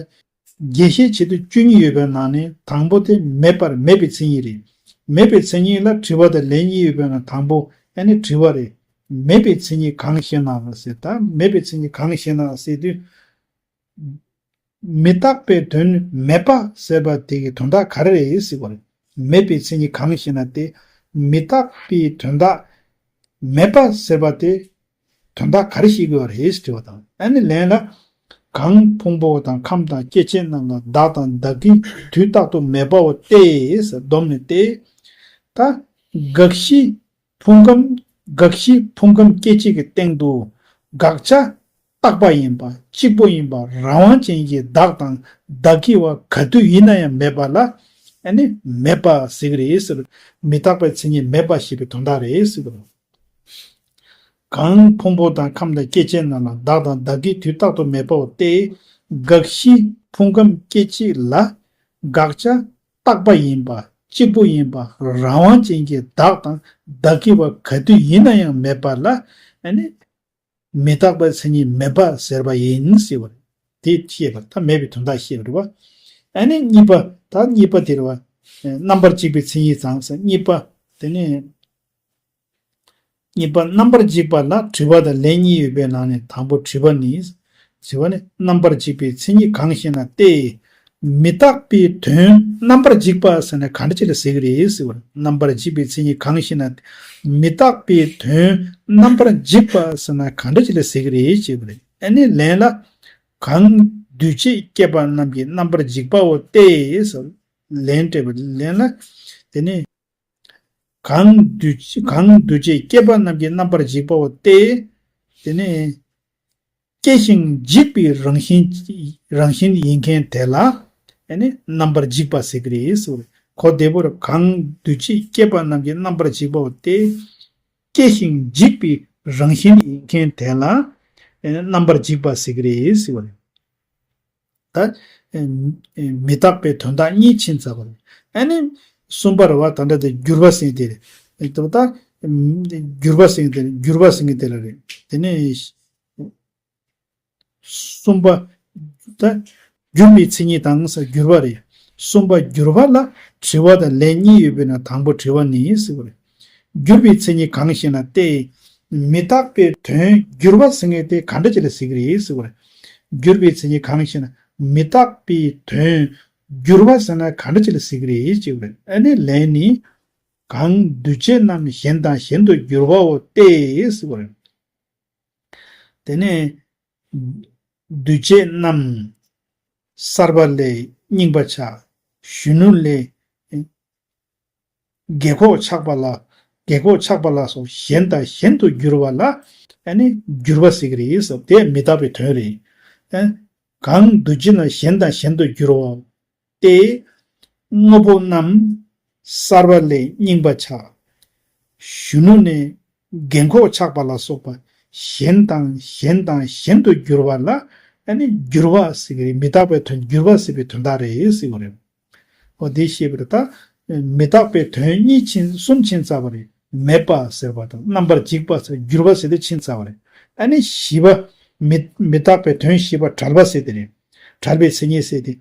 རྒྱས་བཤད་བྱེད་དུས་བཅུ་གཉིས་ཡོད་པའི་ནང་ནས་དང་པོ་དེ་མེད་པར་མེད་པའི་མཚན་ཉིད་རེད། མེད་པའི་མཚན་ཉིད་ལ་དྲི་བ་དང་ལན་གཉིས་ཡོད་པའི་ནང་དང་པོ་ཨ་ནི་དྲི་བ་རེད། མེད་པའི་མཚན་ཉིད་གང་ཞེ་ན་ཟེར། ད་མེད་པའི་མཚན་ཉིད་གང་ཞེ་ན་ཟེར་དུས། མི་རྟག་པའི་དོན་མེད་པ་ཟེར་བ་དེ་གི་དོན་དག་ག་རེ་རེད་ཟེར་བ་རེད། མེད་པའི་མཚན་ཉིད་གང་ཞེ་ན་སྟེ། མི་རྟག་པའི་དོན་དག་མེད་པ་ཟེར་བ་དེ་དོན་དག་ག་རེ་ཤེས་དགོས་པ་རེད་ཟེར་དྲི་བ་དང་། ཨ་ནི་ལན་ལ། གང་ཕུང་པོ་དང་ཁམས་དང་སྐྱེ་མཆེད་རྣམས་ལ་བདག་དང་བདག་གི་དུས་རྟག་ཏུ་མེད་པའོ་སྟེ་ཟེར་བསྡོམས་ནས་ཏེ། ད་དགག་གཞི་ ཕུང་ཁམས་དགག་གཞི་ཕུང་ཁམས་སྐྱེ་མཆེད་ཀྱི་སྟེང་དུ་དགག་བྱ་རྟག་པ་ཡིན་པ་གཅིག་པུ་ཡིན་པ་རང་དབང་ཅན་གྱི་བདག་དང་བདག་གི་བ་ག་དུས་ཡིན་ན་ཡང་མེད་པ་ལ་ཨ་ནི་མེད་པ་ཟེར་གྱི་རེད་ཟེར། མི་རྟག་པའི་མཚན་ཉིད་མེད་པ་ཞེས་པའི་དོན་དག་རེད་ཟེར་གྱི་རེད། གང་ཕུང་པོ་དང་ཁམས་དང་སྐྱེ་མཆེད་རྣམས་ལ་བདག་དང་བདག་གི་དུས་རྟག་ཏུ་མེད་པའོ་སྟེ། དགག་གཞི་ཕུང་ཁམས་སྐྱེ་མཆེད་ལ་དགག་བྱ་རྟག་པ་ཡིན་པ་གཅིག་པུ་ཡིན་པ་རང་དབང་ཅན་གྱི་བདག་དང་བདག་གི་བ་ག་དུས་ཡིན་ན་ཡང་མེད་པ་ལ་ཨ་ནི་མི་རྟག་པའི་མཚན་ཉིད་མེད་པ་ཟེར་བ་ཡིན་ཟེར་བ་རེད། དེ་བཤད་པ་ད་མེད་པའི་དོན་དག་བཤད་པ་རེད་བ། ཨ་ནི་གཉིས་པ་ད་གཉིས་པ་དེ་རེད་བ། རྣམ་པར་འཇིག་པའི་མཚན་ཉིད་ཙམ་ཟེར་གཉིས་པ། དེ་ནས། གཉིས་པ་རྣམ་པར་འཇིག་པ་ལ་དྲི་བ་དང་ལན་གཉིས་ཡོད་པའི་ནང་ནས་དང་པོ་དྲི་བ་ནི། དྲི་བ་ནི་རྣམ་པར་འཇིག་པའི་མཚན་ཉིད་གང་ཞེ་ན་སྟེ། མི་རྟག་པའི་དོན་རྣམ་པར་འཇིག་པ་ཟེར་ན་ག་འདྲ་ཅིག་ལ་ཟེར་གྱི་རེད་ཟེར་བ། རྣམ་པར་འཇིག་པའི་མཚན་ཉིད་གང་ཞེ་ན། མི་རྟག་པའི་དོན་རྣམ་པར་འཇིག་པ་ཟེར་ན་ག་འདྲ་ཅིག་ལ་ཟེར་གྱི་རེད་ཅེས་པ་རེད། ཨ་ནི་ལན་ལ། གང་འདུས་བྱས་སྐྱེས་པ་རྣམས་ཀྱི་རྣམ་པར་འཇིག་པའོ་སྟེ། ལན་སྤྲད་པ་ལན་ལ། དེ་ནི། གང་འདུས་གང་འདུས་བྱས་སྐྱེས་པ་རྣམས་ཀྱི་རྣམ་པར་འཇིག་པའོ་སྟེ། དེ་ནི། སྐྱེ་ཞིང་འཇིག་པའི་རང་བཞིན་རང་བཞིན་ཡིན་མཁན་དེ་ལ་ཨ་ནི་རྣམ་པར་འཇིག་པ་ཟེར་གྱི་རེད་ཟེར། གོ་བདེ་པོར་གང་འདུས་བྱས་སྐྱེས་པ་རྣམས་ཀྱི་རྣམ་པར་འཇིག་པའོ་སྟེ། སྐྱེ་ཞིང་འཇིག་པའི་རང་བཞིན་ཡིན་མཁན་དེ་ལ་ཨ་ནི་རྣམ་པར་འཇིག་པ་ཟེར་གྱི་རེད་ཟེར། ད་མི་རྟག་པའི་དོན་དག་གཉིས་ཕྱིན་ཚར་བ་རེད། ཨ་ནི་གསུམ་པ་རེད་བ། ད་འདྲ་དེ་འགྱུར་བ་ཟེར་དེ་རེད། ད་འགྱུར་བ་ཟེར་དེ་འགྱུར་བ་ཟེར་དེ་ལ་རེད། དེ་ནས། གསུམ་པ། ད། འགྱུར་བའི་མཚན་ཉིད་དང་ཟེར་འགྱུར་བ་རེད། གསུམ་པ་འགྱུར་བ་ལ་དྲི་བ་དང་ལན་གཉིས་ཡོད་པས་ན་དང་པོ་དྲི་བ་ནི་ཟེར་བ་རེད། འགྱུར་བའི་མཚན་ཉིད་གང་ཞེ་ན་སྟེ། མི་རྟག་པའི་དོན་འགྱུར་བ་ཟེར་མཁན་དེ་ག་འདྲ་ཅིག་ལ་ཟེར་གྱི་རེད་ཟེར་བ་རེད། འགྱུར་བའི་མཚན་ཉིད་གང་ཞེ་ན་མི་རྟག་པའི་དོན་འགྱུར་བ་ཟེར་ན་ག་འདྲ་ཅིག་ལ་ཟེར་གྱི་རེད་ཅེས་པ་རེད། ཨ་ནི་ལན་ནི། གང་འདུས་བྱས་རྣམས་གཞན་དང་གཞན་དུ་འགྱུར་བའོ་སྟེ་ཟེར་བ་རེད། དེ་ནས་འདུས་བྱས་རྣམས་གསར་པ་ལས་རྙིང་པ་ཆགས། གཞོན་ནུ་ལས་རྒས་འཁོགས་ཆགས་པ་ལ་རྒས་འཁོགས་ཆགས་པ་ལ་སོགས་གཞན་དང་གཞན་དུ་འགྱུར་བ་ལ་ཨ་ནི་འགྱུར་བ་ཟེར་གྱི་རེད་ཟེར། དེ་མི་རྟག་པའི་དོན་རེད། ཨ། གང་འདུས་བྱས་རྣམས་གཞན་དང་གཞན་དུ་འགྱུར་བའོ། སྟེ། དངོས་པོ་རྣམས་གསར་པ་ལས་རྙིང་པ་ཆགས། གཞོན་ནུ་ནས་རྒས་འཁོགས་ཆགས་པ་ལ་སོགས་པ་གཞན་དང་གཞན་དང་གཞན་དུ་འགྱུར་བ་ལ་ཨ་ནི་འགྱུར་བ་ཟེར་གྱི་རེད། མི་རྟག་པའི་དོན་འགྱུར་བ་ཟེར་བའི་དོན་དག་རེད་ཟེར་གྱི་རེད། འོ་དེ་ཤེས་པར་ད། མི་རྟག་པའི་དོན་གཉིས་ཕྱིན་གསུམ་ཕྱིན་ཚར་བ་རེད། མེད་པ་ཟེར་བ་དང་རྣམ་པར་འཇིག་པ་ཟེར་འགྱུར་བ་ཟེར་དེ་ཕྱིན་ཚར་བ་རེད། ཨ་ནི་བཞི་པ། མི་མི་རྟག་པའི་དོན་བཞི་པ་བྲལ་བ་ཟེར་དེ་རེད། བྲལ་བའི་མཚན་ཉིད་ཟེར་དེ།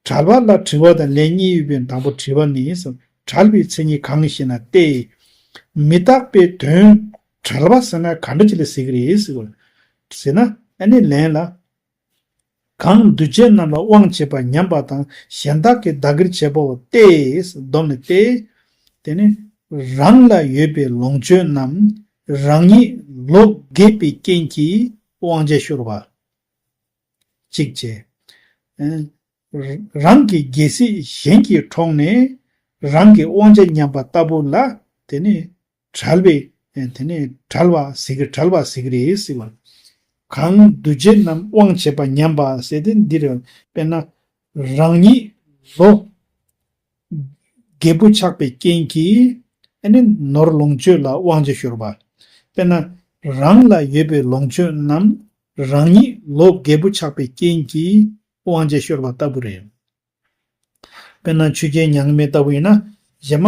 བྲལ་བ་ལ་དྲི་བ་དང་ལན་གཉིས་ཡོད་པའི་དང་པོ་དྲི་བ་ནི་ཟེར། བྲལ་བའི་མཚན་ཉིད་གང་ཞེ་ན་སྟེ། མི་རྟག་པའི་དོན་བྲལ་བ་ཟེར་ན་ག་འདྲ་ཅིག་ལ་ཟེར་གྱི་རེད་ཟེར་བ། ཟེར་ན་ཨ་ནི་ལན་ལ། གང་འདུས་བྱས་རྣམས་ལ་དབང་བྱེད་པ་ཉམས་པ་དང་གཞན་དག་གིས་བདག་གིར་བྱེད་པའོ་སྟེ། སྡོམ་ནི་སྟེ། དེ་ནི་རང་ལ་ཡོད་པའི་ལོངས་སྤྱོད་རྣམས་རང་ཉིད་ལོག་གེགས་པའི་རྐྱེན་གྱིས་དབང་བྱར་ཤོར་བ། གཅིག་བྱས། རང་གི་རྒྱལ་སྲིད་གཞན་གྱིས་འཕྲོག་ནས་རང་གི་དབང་ཆ་ཉམས་པ་ལྟ་བུ་ལ་དེ་ནི་བྲལ་བའི་དེ་ནི་བྲལ་བ་ཟེར་གི་བྲལ་བ་ཟེར་གི་རེད་ཟེར་བ། གང་འདུས་བྱས་རྣམས་དབང་བྱེད་པ་ཉམས་པ་ཟེར་དེ་འདི་རེད། དཔེར་ན་རང་ཉིད་ལོ་རྒད་པོ་ཆགས་པའི་རྐྱེན་གྱིས་ཨ་ནི་ནོར་ལོངས་སྤྱོད་ལ་དབང་ཆ་ཤོར་བ། དཔེར་ན་རང་ལ་ཡོད་པའི་ལོངས་སྤྱོད་རྣམས་རང་ཉིད་ལོ་རྒད་པོ་ཆགས་པའི་རྐྱེན་གྱིས་དབང་ཆ་ཤོར་བ་ལྟ་བུ་རེད། དཔེར་ན་ཆོས་རྒྱལ་མྱ་ངན་མེད་ལྟ་བུ་ཡིན་ན་གཞན་མ་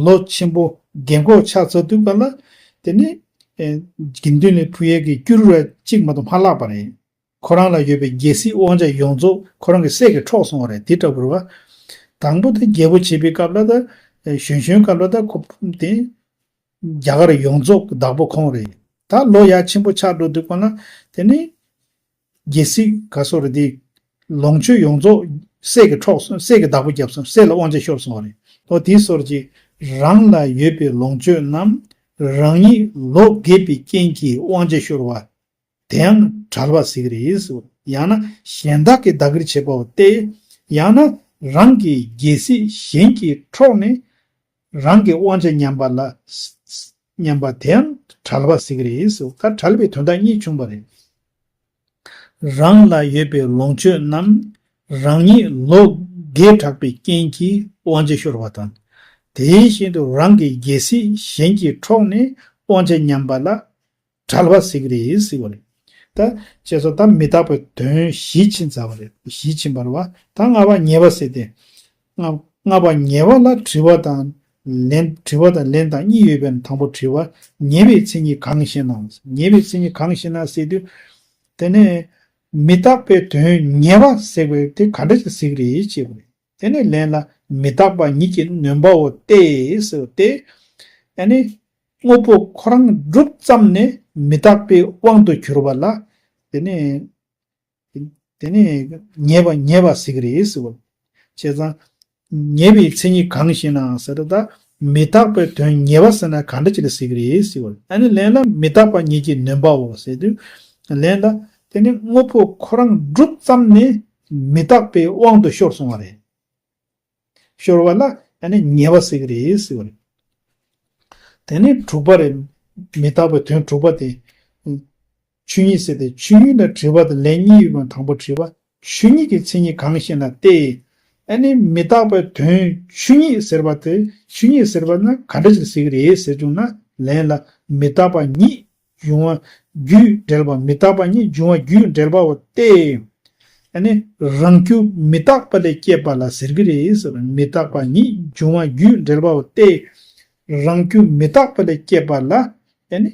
ལོ་ཆེན་པོ་རྒན་འཁོགས་ཆགས་ཚར་དུས་ག་ལ་དེ་ནི་དགེ་འདུན་ལ་ཕུལ་ཡས་ཀྱི་སྐྱུ་རུ་ར་གཅིག་མ་གཏོགས་མ་བརླག་པ་རེད། ཁོ་རང་ལ་ཡོད་པའི་རྒྱལ་སྲིད་དབང་ཆ་ཡོངས་རྫོགས་ཁོ་རང་གི་སྲས་ཀྱིས་འཕྲོག་སོང་བ་རེད། དེ་ལྟ་བུར་བ། དང་པོ་དེ་རྒྱལ་པོ་བྱེད་པའི་སྐབས་ལ་ད་གཞོན་གཞོན་སྐབས་ལ་ད་ཁོ་དེ་རྒྱ་གར་ཡོངས་རྫོགས་ཀྱི་བདག་པོ་ཁོང་རེད། ད་ལོ་ཡར་ཆེན་པོ་ཆགས་འགྲོ་དུས་ག་ལ་དེ་ནི་རྒྱལ་སྲིད་ག་སོགས་རེད་དེ་ལོངས་སྤྱོད་ཡོངས་རྫོགས་སྲས་ཀྱིས་འཕྲོག་སོང་། སྲས་ཀྱིས་བདག་པོ་བརྒྱབ་སོང་། སྲས་ལ་དབང་ཆ་ཤོར་སོང་བ་རེད། ཨོ་དེའི་སོར་གྱིས་རང་ལ་ཡོད་པའི་ལོངས་སྤྱོད་རྣམས་རང་ཉིད་ལོ་རྒས་པའི་རྐྱེན་གྱིས་དབང་ཆ་ཤོར་བ། དེ་ཡང་བྲལ་བ་ཟེར་གྱི་རེད། ཡང་ན་གཞན་དག་གིས་བདག་གིར་བྱེད་པའོ་སྟེ། ཡང་ན་རང་གི་རྒྱལ་སྲིད་གཞན་གྱིས་འཕྲོག་ནས་རང་གི་དབང་ཆ་ཉམས་པ་ལ་ སྙམ་པ་དེའང་བྲལ་བ་ཟེར་གི་རེད་ཟེར། ད་བྲལ་བའི་དོན་དག་གཉིས་བྱུང་བ་རེད། རང་ལ་ཡོད་པའི་ལོངས་སྤྱོད་རྣམས་རང་ཉིད་ལོག་གེ་དྲགས་པའི་རྐྱེན་གྱིས་དབང་ཆ་ཤོར་བ་དང་། དེ་བཞིན་དུ་རང་གི་རྒྱལ་སྲིད་གཞན་གྱིས་འཕྲོག་ནས་དབང་ཆ་ཉམས་པ་ལ་བྲལ་བ་ཟེར་གི་རེད་ཟེར་བ་རེད། ད་བྱས་ཙང་ད་མི་རྟག་པའི་དོན་བཞི་ཕྱིན་ཚར་བ་རེད། བཞི་ཕྱིན་པ་རེད་བ། ད་ལྔ་པ་ཉེས་པ་ཟེར་ཏེ། ལྔ་ལྔ་པ་ཉེས་པ་ལ་དྲི་བ་དང་ལན། དྲི་བ་དང་ལན་དང་གཉིས་ཡོད་པའི་ནང་དང་པོ་དྲི་བ། ཉེས་པའི་མཚན་ཉིད་གང་ཞེ་ན། ཉེས་པའི་མཚན་ཉིད་གང་ཞེ་ན་ཟེར་དུས། དེ་ནས་མི་རྟག་པའི་དོན་ཉེས་པ་ཟེར་བའི་དེ་ག་འདྲ་ཞིག་ཟེར་གི་རེད་ཅེས་པ་རེད། དེ་ནས་ལན་ལ་མི་རྟག་པ་ཉིད་ཀྱིས་ནོན་པའོ་སྟེ་ཟེར་ཏེ། ཨ་ནི་དངོས་པོ་ཁོ་རང་གྲུབ་ཙམ་ནས་མི་རྟག་པའི་དབང་དུ་གྱུར་པ་ལ། དེ་ནས་དེ་ནས་ཉེས་པ་ཉེས་པ་ཟེར་གི་རེད་ཟེར་བ། བྱས་ཙང་ཉེས་པའི་མཚན་ཉིད་གང་ཞེ་ན་ཟེར་ད། མི་རྟག་པའི་དོན་ཉེས་པ་ཟེར་ན་ག་འདྲ་ཅིག་ལ་ཟེར་གི་རེད་ཟེར་བ། ཨ་ནི་ལན་ལ་མི་རྟག་པ་ཉིད་ཀྱིས་ནོན་པའོ་ཟེར་དུས། ལན་ལ་དེ་ནི་དངོས་པོ་ཁོ་རང་གྲུབ་ཙམ་ནས་མི་རྟག་པའི་དབང་དུ་ཤོར་སོང་བ་རེད། ཤོར་བ་ལ་ཨ་ནི་ཉེས་པ་ཟེར་གི་རེད་ཟེར་བ་རེད། དེ་ནས་དྲུག་པ་རེད། མི་རྟག་པའི་དོན་དྲུག་པ་དེ། ཆོས་ཉིད་ཟེར་ཏེ། ཆོས་ཉིད་ལ་དྲི་བ་དང་ལན་གཉིས་ཡོད་པའི་དང་པོ་དྲི་བ། ཆོས་ཉིད་ཀྱི་མཚན་ཉིད་གང་ཞེ་ན་སྟེ། ཨ་ནི་མི་རྟག་པའི་དོན་ཆོས་ཉིད་ཟེར་བ་དེ། ཆོས་ཉིད་ཟེར་བ་ན་ག་འདྲ་ཞིག་ཟེར་གི་རེད་ཟེར་བྱུང་ན་ལན་ལ་མི་རྟག་པ་ཉིད་འབྱུང་བ་རྒྱུས་འབྲེལ་བ། མི་རྟག་པ་ཉིད་འབྱུང་བ་རྒྱུས་འབྲེལ་བའོ་སྟེ། ཨ་ནི་རང་རྒྱུ་མི་རྟག་པ་ལས་སྐྱེས་པ་ལ་ཟེར་གི་རེད་ཟེར། མི་རྟག་པ་ཉིད་འབྱུང་བ་རྒྱུས་འབྲེལ་བའོ་སྟེ། རང་རྒྱུ་མི་རྟག་པ་ལས་སྐྱེས་པ་ལ་ཨ་ནི་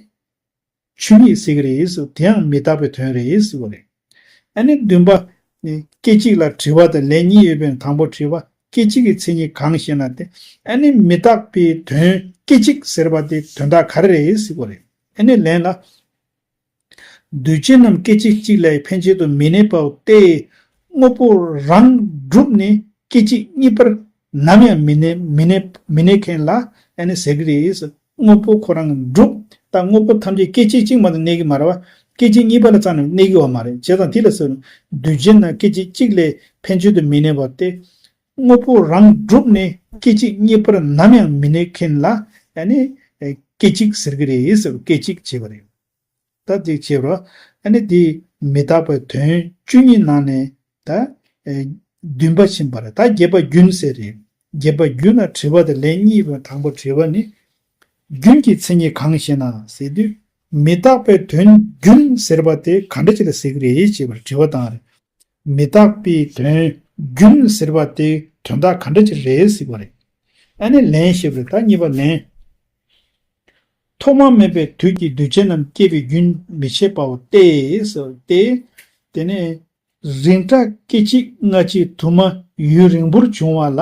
ཆོས་ཉིད་ཟེར་གི་རེད་ཟེར། དེའང་མི་རྟག་པའི་དོན་རེད་ཟེར་བ་རེད། ཨ་ནི་བདུན་པ། སྐད་ཅིག་ལ་དྲི་བ་དང་ལན་གཉིས་ཡོད་པའི་དང་པོ་དྲི་བ། སྐད་ཅིག་གི་མཚན་ཉིད་གང་ཞེ་ན་སྟེ། ཨ་ནི་མི་རྟག་པའི་དོན་སྐད་ཅིག་ཟེར་བ་དེ་དོན་དག་ག་རེ་རེད་ཟེར་བ་རེད། ཨ་ནི་ལན་ལ། འདུས་བྱས་རྣམས་སྐད་ཅིག་གཅིག་ལས་ཕན་ཆད་དུ་མི་གནས་པའོ་སྟེ། དངོས་པོ་རང་གྲུབ་ནས་སྐད་ཅིག་གཉིས་པར་ནམ་ཡང་མི་གནས་མི་གནས་མི་གནས་མཁན་ལ་ཨ་ནི་ཟེར་གི་རེད། དངོས་པོ་ཁོ་རང་གྲུབ། ད་དངོས་པོ་ཐམས་ཅད་སྐད་ཅིག་གཅིག་མ་གཏོགས་གནས་ཀྱི་མ་རེད་བ། སྐད་ཅིག་གཉིས་པ་ལ་རྩ་ནས་གནས་ཀྱི་ཡོད་མ་རེད། བྱས་ཙང་དེ་ལ་ཟེར། འདུས་བྱས་རྣམས་སྐད་ཅིག་གཅིག་ལས་ཕན་ཆད་དུ་མི་གནས་པ་སྟེ། དངོས་པོ་རང་གྲུབ་ནས་སྐད་ཅིག་གཉིས་པར་ནམ་ཡང་མི་གནས་མཁན་ལ་ཨ་ནི་སྐད་ཅིག་ཟེར་གི་རེད་ཟེར། སྐད་ཅིག་བྱས་པ་རེད། ད་དེ་བྱས་པ། ཨ་ནི་དེ་མི་རྟག་པའི་དོན་བཅུ་གཉིས་ནང་ནས་ད་ཨེ་བདུན་པ་ཕྱིན་པ་རེད། ད་བརྒྱད་པ་རྒྱུན་ཟེར་རེད། བརྒྱད་པ་རྒྱུན་ལ་དྲི་བ་དང་ལན་གཉིས་པའི་དང་པོ་དྲི་བ་ནི། རྒྱུན་གྱི་མཚན་ཉིད་གང་ཞེ་ན་ཟེར་དུས། མི་རྟག་པའི་དོན་རྒྱུན་ཟེར་བ་དེ་ག་འདྲ་ཅིག་ལ་ཟེར་གི་རེད་ཅེས་པར་དྲི་བ་བཏང་རེད། མི་རྟག་པའི་དོན་རྒྱུན་ཟེར་བ་དེ་དོན་དག་ག་འདྲ་ཅིག་རེད་ཟེར་བ་རེད། ཨ་ནི་ལན་ཞེས་པ་རེད། ད་གཉིས་པ་ལན། ཐོག་མ་མེད་པའི་དུས་ཀྱི་འདུས་བྱས་རྣམས་སྐྱེ་བའི་རྒྱུན་མི་འཆད་པའོ་སྟེ་ཟེར་ཏེ། དེ་ནས་རིགས་འདྲ་སྐད་ཅིག་སྔ་ཕྱི་དུ་མ་ཡུན་རིང་པོར་འབྱུང་བ་ལ་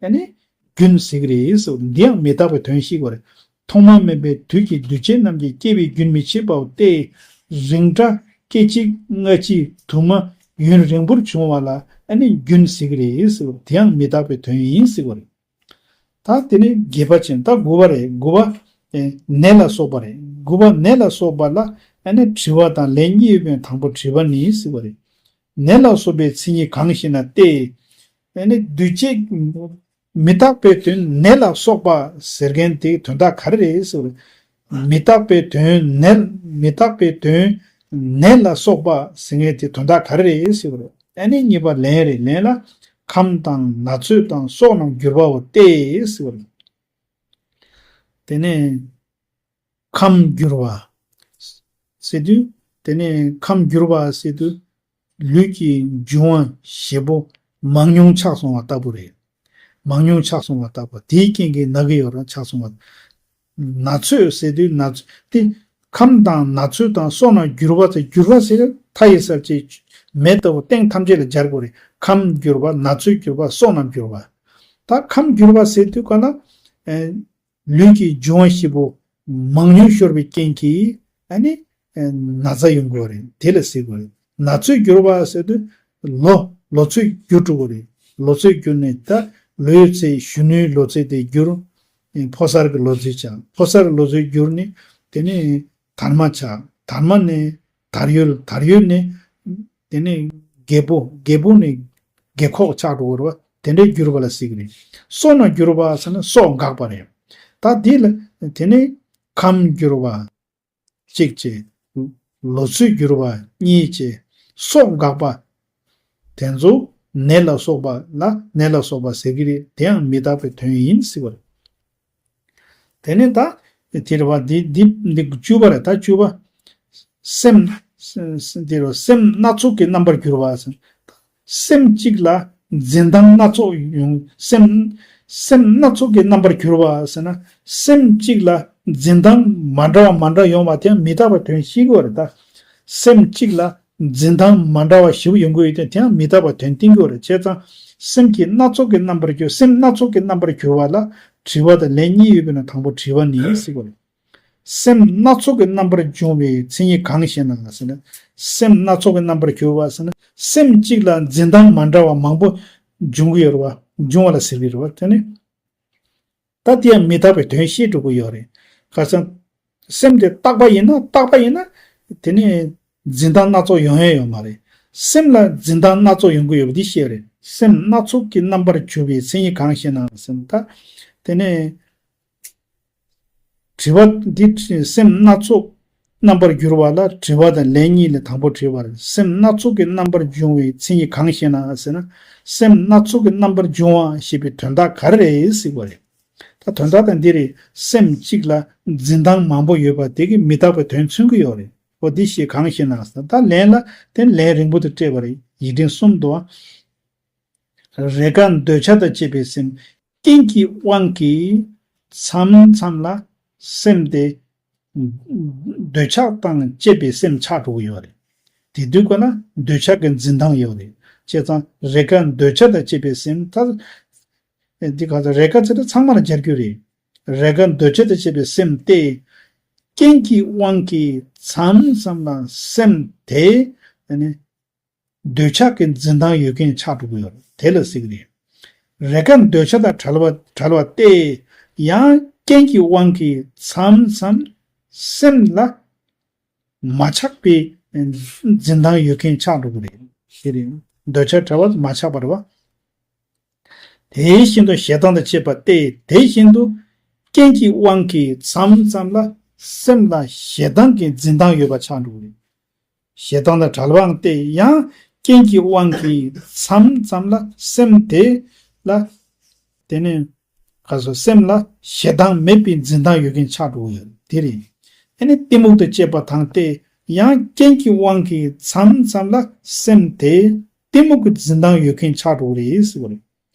ཨ་ནི་རྒྱུན་ཟེར་གི་རེད་ཟེར། འདི་ཡང་མི་རྟག་པའི་དོན་ཞིག་པ་རེད། ཐོག་མ་མེད་པའི་དུས་ཀྱི་འདུས་བྱས་རྣམས་ཀྱི་སྐྱེ་བའི་རྒྱུན་མི་འཆད་པའོ་སྟེ། རིགས་འདྲ་སྐད་ཅིག་སྔ་ཕྱི་དུ་མ་ཡུན་རིང་པོར་འབྱུང་བ་ལ་ཨ་ནི་རྒྱུན་ཟེར་གི་རེད་ཟེར། དེ་ཡང་མི་རྟག་པའི་དོན་ཡིན་ཟེར་བ་རེད། ད་དེ་ནས་བརྒྱད་པ་ཅན། ད་དགུ་པ་རེད། དགུ་པ། ཨེ་ནད་ལ་སོགས་པ་རེད། དགུ་པ་ནད་ལ་སོགས་པ་ལ་ཨ་ནི་དྲི་བ་དང་ལན་གཉིས་ཡོད་པའི་དང་པོ་དྲི་བ་ནི་ཟེར་བ་རེད། ནད་ལ་སོགས་པའི་མཚན་ཉིད་གང་ཞེ་ན་སྟེ། ཨ་ནི་འདུས་བྱས་མི་རྟག་པའི་དོན་ནད་ལ་སོགས་པ་ཟེར་མཁན་དེ་དོན་དག་ག་རེ་རེད་ཟེར་བ་རེད། མི་རྟག་པའི་དོན་ནད། མི་རྟག་པའི་དོན་ནད་ལ་སོགས་པ་ཟེར་མཁན་དེ་དོན་དག་ག་རེ་རེད་ཟེར་བ་རེད། ཨ་ནི་གཉིས་པ་ལན་རེད། ལན་ལ་ཁམས་དང་ན་ཚོད་དང་སྲོག་རྣམས་འགྱུར་བའོ་སྟེ་ཟེར་བ་རེད། དེ་ནས་ཁམས་འགྱུར་བ་ཟེར་དུས། དེ་ནས་ཁམས་འགྱུར་བ་ཟེར་དུས། ལུས་ཀྱི་འབྱུང་བ་བཞི་པོ་མང་ཉུང་ཆགས་སོང་བ་ལྟ་བུ་རེད། མང་ཉུང་ཆགས་སོང་བ་ལྟ་བུ། དེའི་རྐྱེན་གྱིས་ན་གི་ཡོད་ར་ཆགས་སོང་བ། ན་ཚོད་ཟེར་དུས་ན་ཚོད་དེ། ཁམས་དང་ན་ཚོད་དང་སྲོག་རྣམས་འགྱུར་བ་ཟེར། འགྱུར་བ་ཟེར་མཐའ་ཡས་གསལ་བྱེད་མེ་ལྟ་བུ་སྟེང་ཐམས་ཅད་ལ་སྦྱར་དགོས་རེད། ཁམས་འགྱུར་བ། ན་ཚོད་འགྱུར་བ། སྲོག་རྣམས་འགྱུར་བ། ད་ཁམས་འགྱུར་བ་ཟེར་དུས་ག་ལ། ཨེ། ལུས་ཀྱི་འབྱུང་བ་བཞི་པོ་མང་ཉུང་ཤོར་བའི་རྐྱེན་གྱིས་ཨ་ནི་ཨེ་ན་ཚ་ཡོང་གི་རེད། དེ་ལ་ཟེར་དགོས་རེད། ན་ཚོད་འགྱུར་བ་ཟེར་དུས་ལོ། ལོ་ཚོད་འགྱུར་འགྲོ་གི་རེད། ལོ་ཚོད་འགྱུར་ནས་ད་ལོའི་ཚེ་གཞོན་ནུའི་ལོ་ཚོད་དེ་འགྱུར། ཨེ་ཕོ་གསར་གྱི་ལོ་ཚོད་ཆགས། ཕོ་གསར་གྱི་ལོ་ཚོད་འགྱུར་ནས་དེ་ནས་དར་མ་ཆགས། དར་མ་ནས་དར་ཡོལ། དར་ཡོལ་ནས་དེ་ནས་རྒད་པོ། རྒད་པོ་ནས་རྒས་འཁོགས་ཆགས་འགྲོ་གི་རེད་བ། དེ་འདྲའི་འགྱུར་བ་ལ་ཟེར་གི་རེད། སྲོག་རྣམས་འགྱུར་བ་ཟེར་ན་སྲོག་འགག་པ་རེད། ད་དེ་ལ་དེ་ནས་ ཁམས་འགྱུར་བ་གཅིག་བྱས། ལོ་ཚོད་འགྱུར་བ་གཉིས་བྱས། སྲོག་འགག་པ། དེ་ཚོ་ནད་ལ་སོགས་པ་ལ་ནད་ལ་སོགས་པ་ཟེར་གྱི་རེད། དེ་ཡང་མི་རྟག་པའི་དོན་ཡིན་ཟེར་བ་རེད། དེ་ནས་ད་དེ་རེད་བ། འདི་འདི་འདི་བཅུ་པ་རེད། ད་བཅུ་པ། སེམས་དེ་རུ་སེམས་སྣ་ཚོགས་ཀྱི་རྣམ་པར་གྱུར་པ་ཟེར། སེམས་གཅིག་ལ་འཛིན་སྟངས་སྣ་ཚོགས་ཡོང་། སེམས་སེམས་སྣ་ཚོགས་ཀྱི་རྣམ་པར་གྱུར་པ་ཟེར་ན། སེམས་གཅིག་ལ་འཛིན་སྟངས་མ་འདྲ་བ་མ་འདྲ་ཡོང་བ་དེ་ཡང་མི་རྟག་པའི་དོན་ཤེས་དགོས་རེད་ད། སེམས་གཅིག་ལ་འཛིན་སྟངས་མ་འདྲ་བ་ཞིག་ཡོང་གི་ཡོད་དེ་དེ་ཡང་མི་རྟག་པའི་དོན་བསྟན་གྱི་ཡོད་རེད། བྱས་ཙང་སེམས་ཀྱི་སྣ་ཚོགས་ཀྱི་རྣམ་པར་གྱུར། སེམས་སྣ་ཚོགས་ཀྱི་རྣམ་པར་གྱུར་པ་ལ་དྲི་བ་དང་ལན་གཉིས་ཡོད་པས་ན་དང་པོ་དྲི་བ་ནི་ཟེར་དགོས་རེད། སེམས་སྣ་ཚོགས་ཀྱི་རྣམ་པར་འབྱུང་བའི་མཚན་ཉིད་གང་ཞེ་ན་ཟེར་ན། སེམས་སྣ་ཚོགས་ཀྱི་རྣམ་པར་གྱུར་པ་ཟེར་ན། སེམས་གཅིག་ལ་འཛིན་སྟངས་མ་འདྲ་བ་མང་པོ་འབྱུང་གི་ཡོད་རེད་བ། འབྱུང་བ་ལ་ཟེར་གྱི་རེད་བ། དེ་ནི་ད་དེ་ཡང་མི་རྟག་པའི་དོན་ཤེས་འགྲོ་གི་ཡོད་རེད། ཁ་སང་སེམས་དེ་རྟག་པ་ཡིན་ན། རྟག་པ་ཡིན་ན་དེ་ནི་འཛིན་སྟངས་སྣ་ཚོགས་ཡོང་ཡ་ཡོད་མ་རེད། སེམས་ལ་འཛིན་སྟངས་སྣ་ཚོགས་ཡོང་གི་ཡོད་པ་འདི་ཤེས་རེད། སེམས་སྣ་ཚོགས་ཀྱི་རྣམ་པར་གྱུར་པའི་མཚན་ཉིད་གང་ཞེ་ན་ཟེར་ན། ད་དེ་ནི་དྲི་བ་འདི་སེམས་སྣ་ཚོགས་རྣམ་པར་གྱུར་པ་ལ་དྲི་བ་དང་ལན་གཉིས་ལས་དང་པོ་དྲི་བ་རེད། སེམས་སྣ་ཚོགས་ཀྱི་རྣམ་པར་འབྱུང་བའི་མཚན་ཉིད་གང་ཞེ་ན་ཟེར་ན། སེམས་སྣ་ཚོགས་ཀྱི་རྣམ་པར་འབྱུང་བ་ཞེས་པའི་དོན་དག་ག་རེ་རེད་ཟེར་བ་རེད། ད་དོན་དག་དང་འདི་རེད། སེམས་གཅིག་ལ་འཛིན་སྟངས་མང་པོ་ཡོད་པ་དེ་གིས་མི་རྟག་པའི་དོན་མཚོན་གྱི་ཡོད་རེད། འོ་འདི་ཞེས་གང་ཞེ་ན་ཟེར་ན། ད་ལན་ལ་དེ་ལན་རིང་པོ་དེ་སྤྲད་པ་རེད། ཡིག་ཕྲེང་གསུམ་དུ། རེས་འགའ་འདོད་ཆགས་དང་བཅས་པའི་སེམས། རྐྱེན་གྱི་དབང་གིས་མཚམས་མཚམས་ལ་སེམས་དེ་འདོད་ཆགས་དང་བཅས་པའི་སེམས་ཆགས་འགྲོ་གི་ཡོད་རེད། དེ་དུས་ཀ་ན་འདོད་ཆགས་ཀྱི་འཛིན་སྟངས་ཡོད་རེད། བྱས་ཙང་རེས་འགའ་འདོད་ཆགས་དང་བཅས་པའི་སེམས། ད་འདི་ག་ཚོད་རེས་འགའ་ཚོད་ད་ཚང་མ་ལ་སྦྱར་རྒྱུ་རེད། རེས་འགའ་འདོད་ཆགས་དང་བཅས་པའི་སེམས་ཏེ། རྐྱེན་གྱི་དབང་གིས་མཚམས་མཚམས་ལ་སེམས་དེ་ནི་འདོད་ཆགས་ཀྱི་འཛིན་སྟངས་ཡོད་མཁན་ཆགས་འགྲོ་གི་ཡོད་རེད། དེ་ལ་ཟེར་གི་རེད། རེས་འགའ་འདོད་ཆགས་དང་བྲལ་བ་བྲལ་བ་སྟེ། ཡང་རྐྱེན་གྱི་དབང་གིས་མཚམས་མཚམས་སེམས་ལ་མ་ཆགས་པའི་འཛིན་སྟངས་ཡོད་མཁན་ཆགས་འགྲོ་གི་རེད། ཞེས་རེད། འདོད་ཆགས་བྲལ་བ་མ་ཆགས་པ་རེད་བ། དེ་བཞིན་དུ་ཞེ་སྡང་དང་བཅས་པ་སྟེ། དེ་བཞིན་དུ་རྐྱེན་གྱི་དབང་གིས་མཚམས་མཚམས་ལ་སེམས་ལ་ཞེ་སྡང་གི་འཛིན་སྟངས་ཡོད་པ་ཆགས་འགྲོ་གི་རེད། ཞེ་སྡང་དང་བྲལ་བའང་སྟེ། ཡང་རྐྱེན་གྱི་དབང་གིས་མཚམས་མཚམས་ལ་སེམས་དེ་ལ། དེ་ནི་ག་སོ་སེམས་ལ་ཞེ་སྡང་མེད་པའི་འཛིན་སྟངས་ཡོད་མཁན་ཆགས་འགྲོ་གི་ཡོད། དེ་རེད། ཨ་ནི་གཏི་མུག་དང་བཅས་པ་དང་སྟེ། ཡང་རྐྱེན་གྱི་དབང་གིས་མཚམས་མཚམས་ལ་སེམས་དེ་གཏི་མུག་གི་འཛིན་སྟངས་ཡོད་མཁན་ཆགས་འགྲོ་གི་རེད་ཟེར་བ་རེད།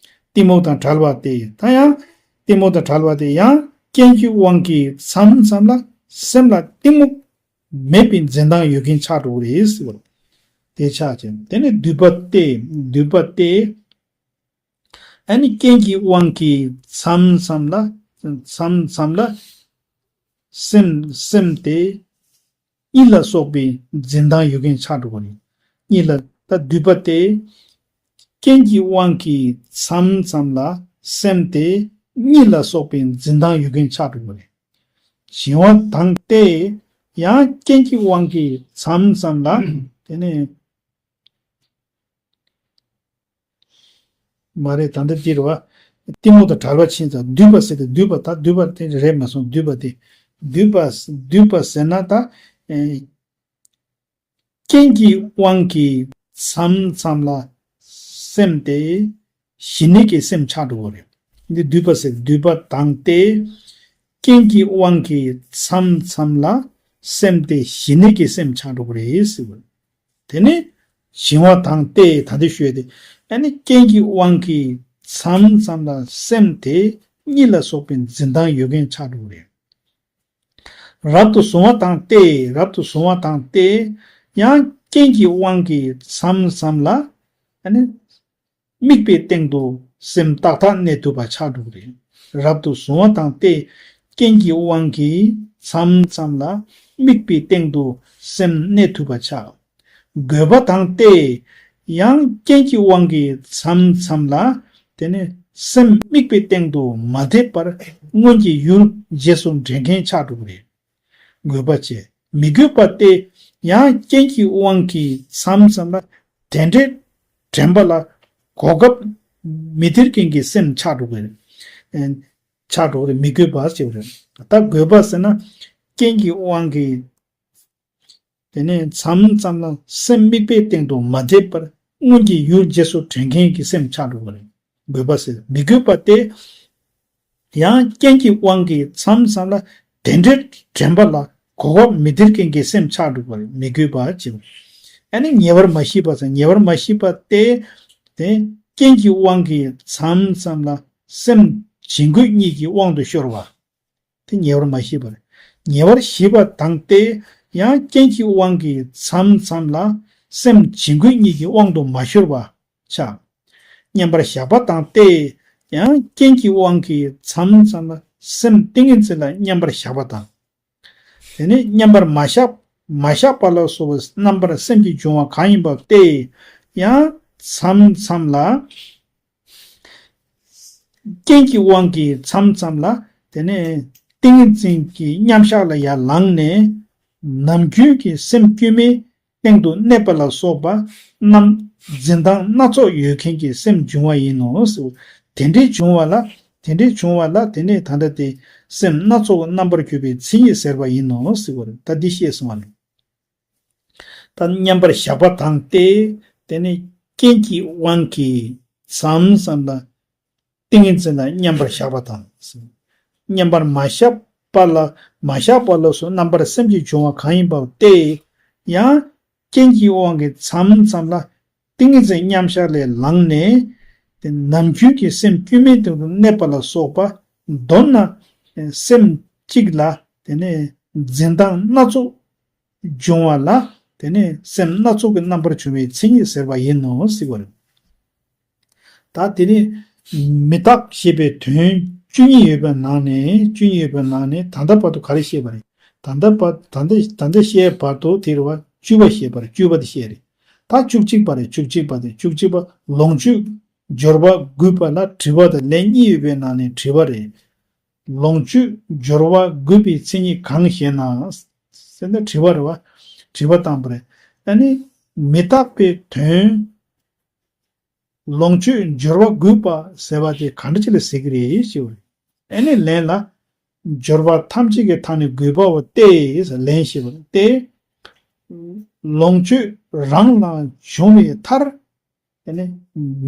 གཏི་མུག་དང་བྲལ་བ་སྟེ། ད་ཡང་གཏི་མུག་དང་བྲལ་བ་སྟེ། ཡང་རྐྱེན་གྱི་དབང་གིས་མཚམས་མཚམས་ལ་སེམས་ལ་གཏི་མུག་མེད་པའི་འཛིན་སྟངས་ཡོད་མཁན་ཆགས་འགྲོ་གི་རེད་ཟེར་བ་རེད། དེ་ཆགས་ཀྱི། དེ་ནི་སྡུད་པ་སྟེ། སྡུད་པ་སྟེ། ཨ་ནི་རྐྱེན་གྱི་དབང་གིས་མཚམས་མཚམས་ལ། མཚམས་མཚམས་ལ་སེམས་སེམས་དེ་གཉིད་ལ་སོགས་པའི་འཛིན་སྟངས་ཡོད་མཁན་ཆགས་འགྲོ་གི་རེད། གཉིད་ལ། ད་སྡུད་པ་སྟེ། རྐྱེན་གྱི་དབང་གིས་མཚམས་མཚམས་ལ་སེམས་དེ་གཉིད་ལ་སོགས་པའི་འཛིན་སྟངས་ཡོད་མཁན་ཆགས་འགྲོ་གི་རེད། བྱིང་བ་དང་སྟེ། ཡང་རྐྱེན་གྱི་དབང་གིས་མཚམས་མཚམས་ལ། དེ་ནས། མ་རེད། ད་ལྟ་འདི་རེད་བ། གཏི་མུག་དང་བྲལ་བ་ཕྱིན་ཙང་སྡུད་པ་ཟེར་ཏེ། སྡུད་པ། ད་སྡུད་པ་དེ་རེད་མ་སོང་། སྡུད་པ་དེ། སྡུད་པ། སྡུད་པ་ཟེར་ན་ད། ཨེ། རྐྱེན་གྱི་དབང་གིས་མཚམས་མཚམས་ལ་སེམས་དེ་ཞི་གནས་ཀྱི་སེམས་ཆགས་འགྲོ་གི་རེད། འདི་སྡུད་པ་ཟེར། སྡུད་པ་དང་སྟེ། རྐྱེན་གྱི་དབང་གིས་མཚམས་མཚམས་ལ་སེམས་དེ་ཞི་གནས་ཀྱི་སེམས་ཆགས་འགྲོ་གི་རེད་ཟེར་བ། དེ་ནི་བྱིང་བ་དང་སྟེ། ད་འདི་ཞུས་ཏེ། ཨ་ནི་རྐྱེན་གྱི་དབང་གིས་མཚམས་མཚམས་ལ་སེམས་དེ་གཉིད་ལ་སོགས་པའི་འཛིན་སྟངས་ཡོད་མཁན་ཆགས་འགྲོ་གི་རེད། རབ་ཏུ་བཟུང་བ་དང་སྟེ། རབ་ཏུ་བཟུང་བ་དང་སྟེ། ཡང་རྐྱེན་གྱི་དབང་གིས་མཚམས་མཚམས་ལ། ཨ་ནི་དམིགས་པའི་སྟེང་དུ་སེམས་ཏག་ཏག་གནས་ཐུབ་པ་ཆགས་འགྲོ་གི་རེད། རབ་ཏུ་བཟུང་བ་དང་སྟེ། རྐྱེན་གྱི་དབང་གིས་མཚམས་མཚམས་ལ་དམིགས་པའི་སྟེང་དུ་སེམས་གནས་ཐུབ་པ་ཆགས། རྒོད་པ་དང་སྟེ། ཡང་རྐྱེན་གྱི་དབང་གིས་མཚམས་མཚམས་ལ། དེ་ནས་སེམས་དམིགས་པའི་སྟེང་དུ་མ་དེད་པར་སྔོན་གྱི་ཡུལ་རྗེས་སུ་འབྲང་མཁན་ཆགས་འགྲོ་གི་རེད། རྒོད་པ་བཅས། མི་རྒོད་པ་སྟེ། ཡང་རྐྱེན་གྱི་དབང་གིས་མཚམས་མཚམས་ལ་དེ་འདྲའི་དྲན་པ་ལ་གོ་སྐབས་མི་སྟེར་མཁན་གྱི་སེམས་ཆགས་འགྲོ་གི་རེད། ཆགས་འགྲོ་གི་རེད། མི་དགོས་པ་ཟེར་བ་རེད། ད་དགོས་པ་ཟེར་ན་རྐྱེན་གྱི་དབང་གིས། དེ་ནས་མཚམས་ཙམ་ལ་སེམས་དམིགས་པའི་སྟེང་དུ་མ་བསྡད་པར་སྔོན་གྱི་ཡུལ་རྗེས་སུ་དྲན་མཁན་གྱི་སེམས་ཆགས་འགྲོ་བ་རེད། དགོས་པ་ཟེར་མི་དགོས་པ་སྟེ། ཡང་རྐྱེན་གྱི་དབང་གིས་མཚམས་ཙམ་ལ་དེ་འདྲའི་དྲན་པ་ལ་གོ་སྐབས་མི་སྟེར་མཁན་གྱི་སེམས་ཆགས་འགྲོ་བ་རེད། མི་དགོས་པ་ཅེས། ཨ་ནི་ཉེ་བར་མ་ཤེས་པ་ཟེར་ཉེ་བར་མ་ཤེས་པ་སྟེ། དེ་རྐྱེན་གྱི་དབང་གིས་མཚམས་ཙམ་ལ་སེམས་བྱིང་རྒོད་གཉིས་ཀྱི་དབང་དུ་ཤོར་བ། དེ་ཉེ་བར་མ་ཤེས་པ་རེད། ཉེ་བར་ཤེས་པ་དང་སྟེ། ཡང་རྐྱེན་གྱི་དབང་གིས་མཚམས་མཚམས་ལ་སེམས་བྱིང་རྒོད་གཉིས་ཀྱི་དབང་དུ་མ་ཤོར་བ་ཆགས། མཉམ་པར་བཞག་པ་དང་སྟེ། ཡང་རྐྱེན་གྱི་དབང་གིས་མཚམས་མཚམས་ལ་སེམས་ཏིང་ངེ་འཛིན་ལ་མཉམ་པར་བཞག་པ་དང་། དེ་ནས་མཉམ་པར་མ་བཞག་མ་བཞག་པ་ལ་སོགས་པའི་རྣམ་པར་སེམས་ཀྱི་འབྱུང་བ་གང་ཡིན་པ་སྟེ། ཡང་མཚམས་མཚམས་ལ། རྐྱེན་གྱི་དབང་གིས་མཚམས་མཚམས་ལ་དེ་ནས་ཏིང་ངེ་འཛིན་གྱི་མཉམ་བཞག་ལ་ཡར་ལངས་ནས། ནམ་རྒྱུན་གྱི་སེམས་དཀྱུས་མའི་སྟེང་དུ་གནས་པ་ལ་སོགས་པ་རྣམས་འཛིན་སྟངས་སྣ་ཚོགས་ཡོད་མཁན་གྱི་སེམས་འབྱུང་བ་ཡིན་ནོ་ཟེར། དེ་འདྲའི་འབྱུང་བ་ལ་དེ་འདྲའི་འབྱུང་བ་ལ་དེ་ནས་ད་ལྟ་དེ་སེམས་སྣ་ཚོགས་རྣམ་པར་གྱུར་པའི་མཚན་ཉིད་ཟེར་བ་ཡིན་ནོ་ཟེར་བ་རེད། ད་འདི་ཤེས་སོང་བ་རེད། ད་མཉམ་པར་བཞག་པ་དང་སྟེ། དེ་ནི་རྐྱེན་གྱི་དབང་གིས་མཚམས་མཚམས་ལ་ཏིང་ངེ་འཛིན་ལ་མཉམ་པར་བཞག་པ་དང་། མཉམ་པར་མ་བཞག་པ་ལ་མ་བཞག་པ་ལ་སོགས་རྣམ་པར་སེམས་ཀྱི་འབྱུང་བ་གང་ཡིན་པ་སྟེ། ཡང་རྐྱེན་གྱི་དབང་གིས་མཚམས་མཚམས་ལ་ཏིང་ངེ་འཛིན་མཉམ་བཞག་ལས་ལངས་ནས། དེ་ནམ་རྒྱུན་གྱི་སེམས་དཀྱུས་མའི་སྟེང་དུ་གནས་པ་ལ་སོགས་པ། མདོར་ན་སེམས་གཅིག་ལ་དེ་ནས་འཛིན་སྟངས་སྣ་ཚོགས། འབྱུང་བ་ལ་དེ་ནི་སེམས་སྣ་ཚོགས་ཀྱི་རྣམ་པར་འབྱུང་བའི་མཚན་ཉིད་ཟེར་བ་ཡིན་ནོ་ཟེར་བ་རེད། ད་དེ་ནི་མི་རྟག་ཞེས་པའི་དོན་བཅུ་གཉིས་ཡོད་པའི་ནང་ནས་བཅུ་གཉིས་ཡོད་པའི་ནང་ནས་ད་ལྟ་བར་དུ་ག་རེ་བཤད་པ་རེད། ད་ལྟ་བར་ད་ལྟ་ད་ལྟ་བཤད་བར་དུ་དེ་རེད་བ། བཅུ་པ་བཤད་པ་རེད། བཅུ་པ་དེ་བཤད་རེད། ད་བཅུ་གཅིག་པ་རེད། བཅུ་གཅིག་པ་དེ་བཅུ་གཅིག་པ་ལོངས་སྤྱོད་སྦྱོར་བ་དགུ་པ་ལ་དྲི་བ་དང་ལན་གཉིས་ཡོད་པའི་ནང་ནས་དྲི་བ་རེད། ལོངས་སྤྱོད་སྦྱོར་བ་དགུ་པའི་མཚན་ཉིད་གང་ཞེ་ན། ཟེར་ན་དྲི་བ་རེད་བ། དྲི་བ་བཏང་པ་རེད། ཨ་ནི་མི་རྟག་པའི་དོན། ལོངས་སྤྱོད་སྦྱོར་བ་དགུ་པ་ཟེར་བ་དེ་ག་འདྲ་ཅིག་ལ་ཟེར་གི་རེད་ཞེས་པ་རེད། ཨ་ནི་ལན་ལ། སྦྱོར་བ་ཐམས་ཅད་ཀྱི་མཐའ་ནི་དགོས་པའོ་སྟེ་ཟེར་ལན་ཞེས་པ་སྟེ། ལོངས་སྤྱོད་རང་ལ་འབྱུང་བའི་མཐར། ཨ་ནི་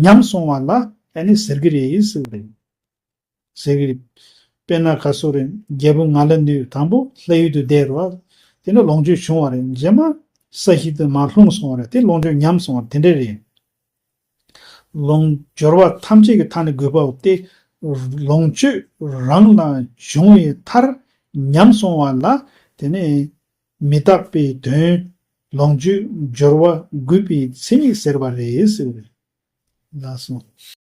ཉམས་སོང་བ་ལ་ཨ་ནི་ཟེར་གི་རེད་ཟེར་གི་རེད། ཟེར་གི་རེད། དཔེར་ན་ག་སོ་རེད། རྒྱལ་པོ་ང་ལ་ནུས་དང་པོ་ལྷ་ཡུལ་དུ་བསྡད་རོགས། དེ་ནས་ལོངས་སྤྱོད་བྱུང་བ་རེད། རྗེས་མ་ས་གཞི་དུ་མར་ལྷུང་སོང་བ་རེད། དེ་ལོངས་སྤྱོད་ཉམས་སོང་བ་དེ་འདྲ་རེད། ལོངས་སྦྱོར་བ་ཐམས་ཅད་ཀྱི་མཐའ་ནི་དགོས་པའོ་སྟེ། ལོངས་སྤྱོད་རང་ལ་འབྱུང་བའི་མཐར་ཉམས་སོང་བ་ལ་དེ་ནས་མི་རྟག་པའི་དོན་ལོངས་སྤྱོད་སྦྱོར་བ་དགུ་པའི་མཚན་ཉིད་ཟེར་བ་རེད་ཟེར་བ་རེད། ལགས་སོ།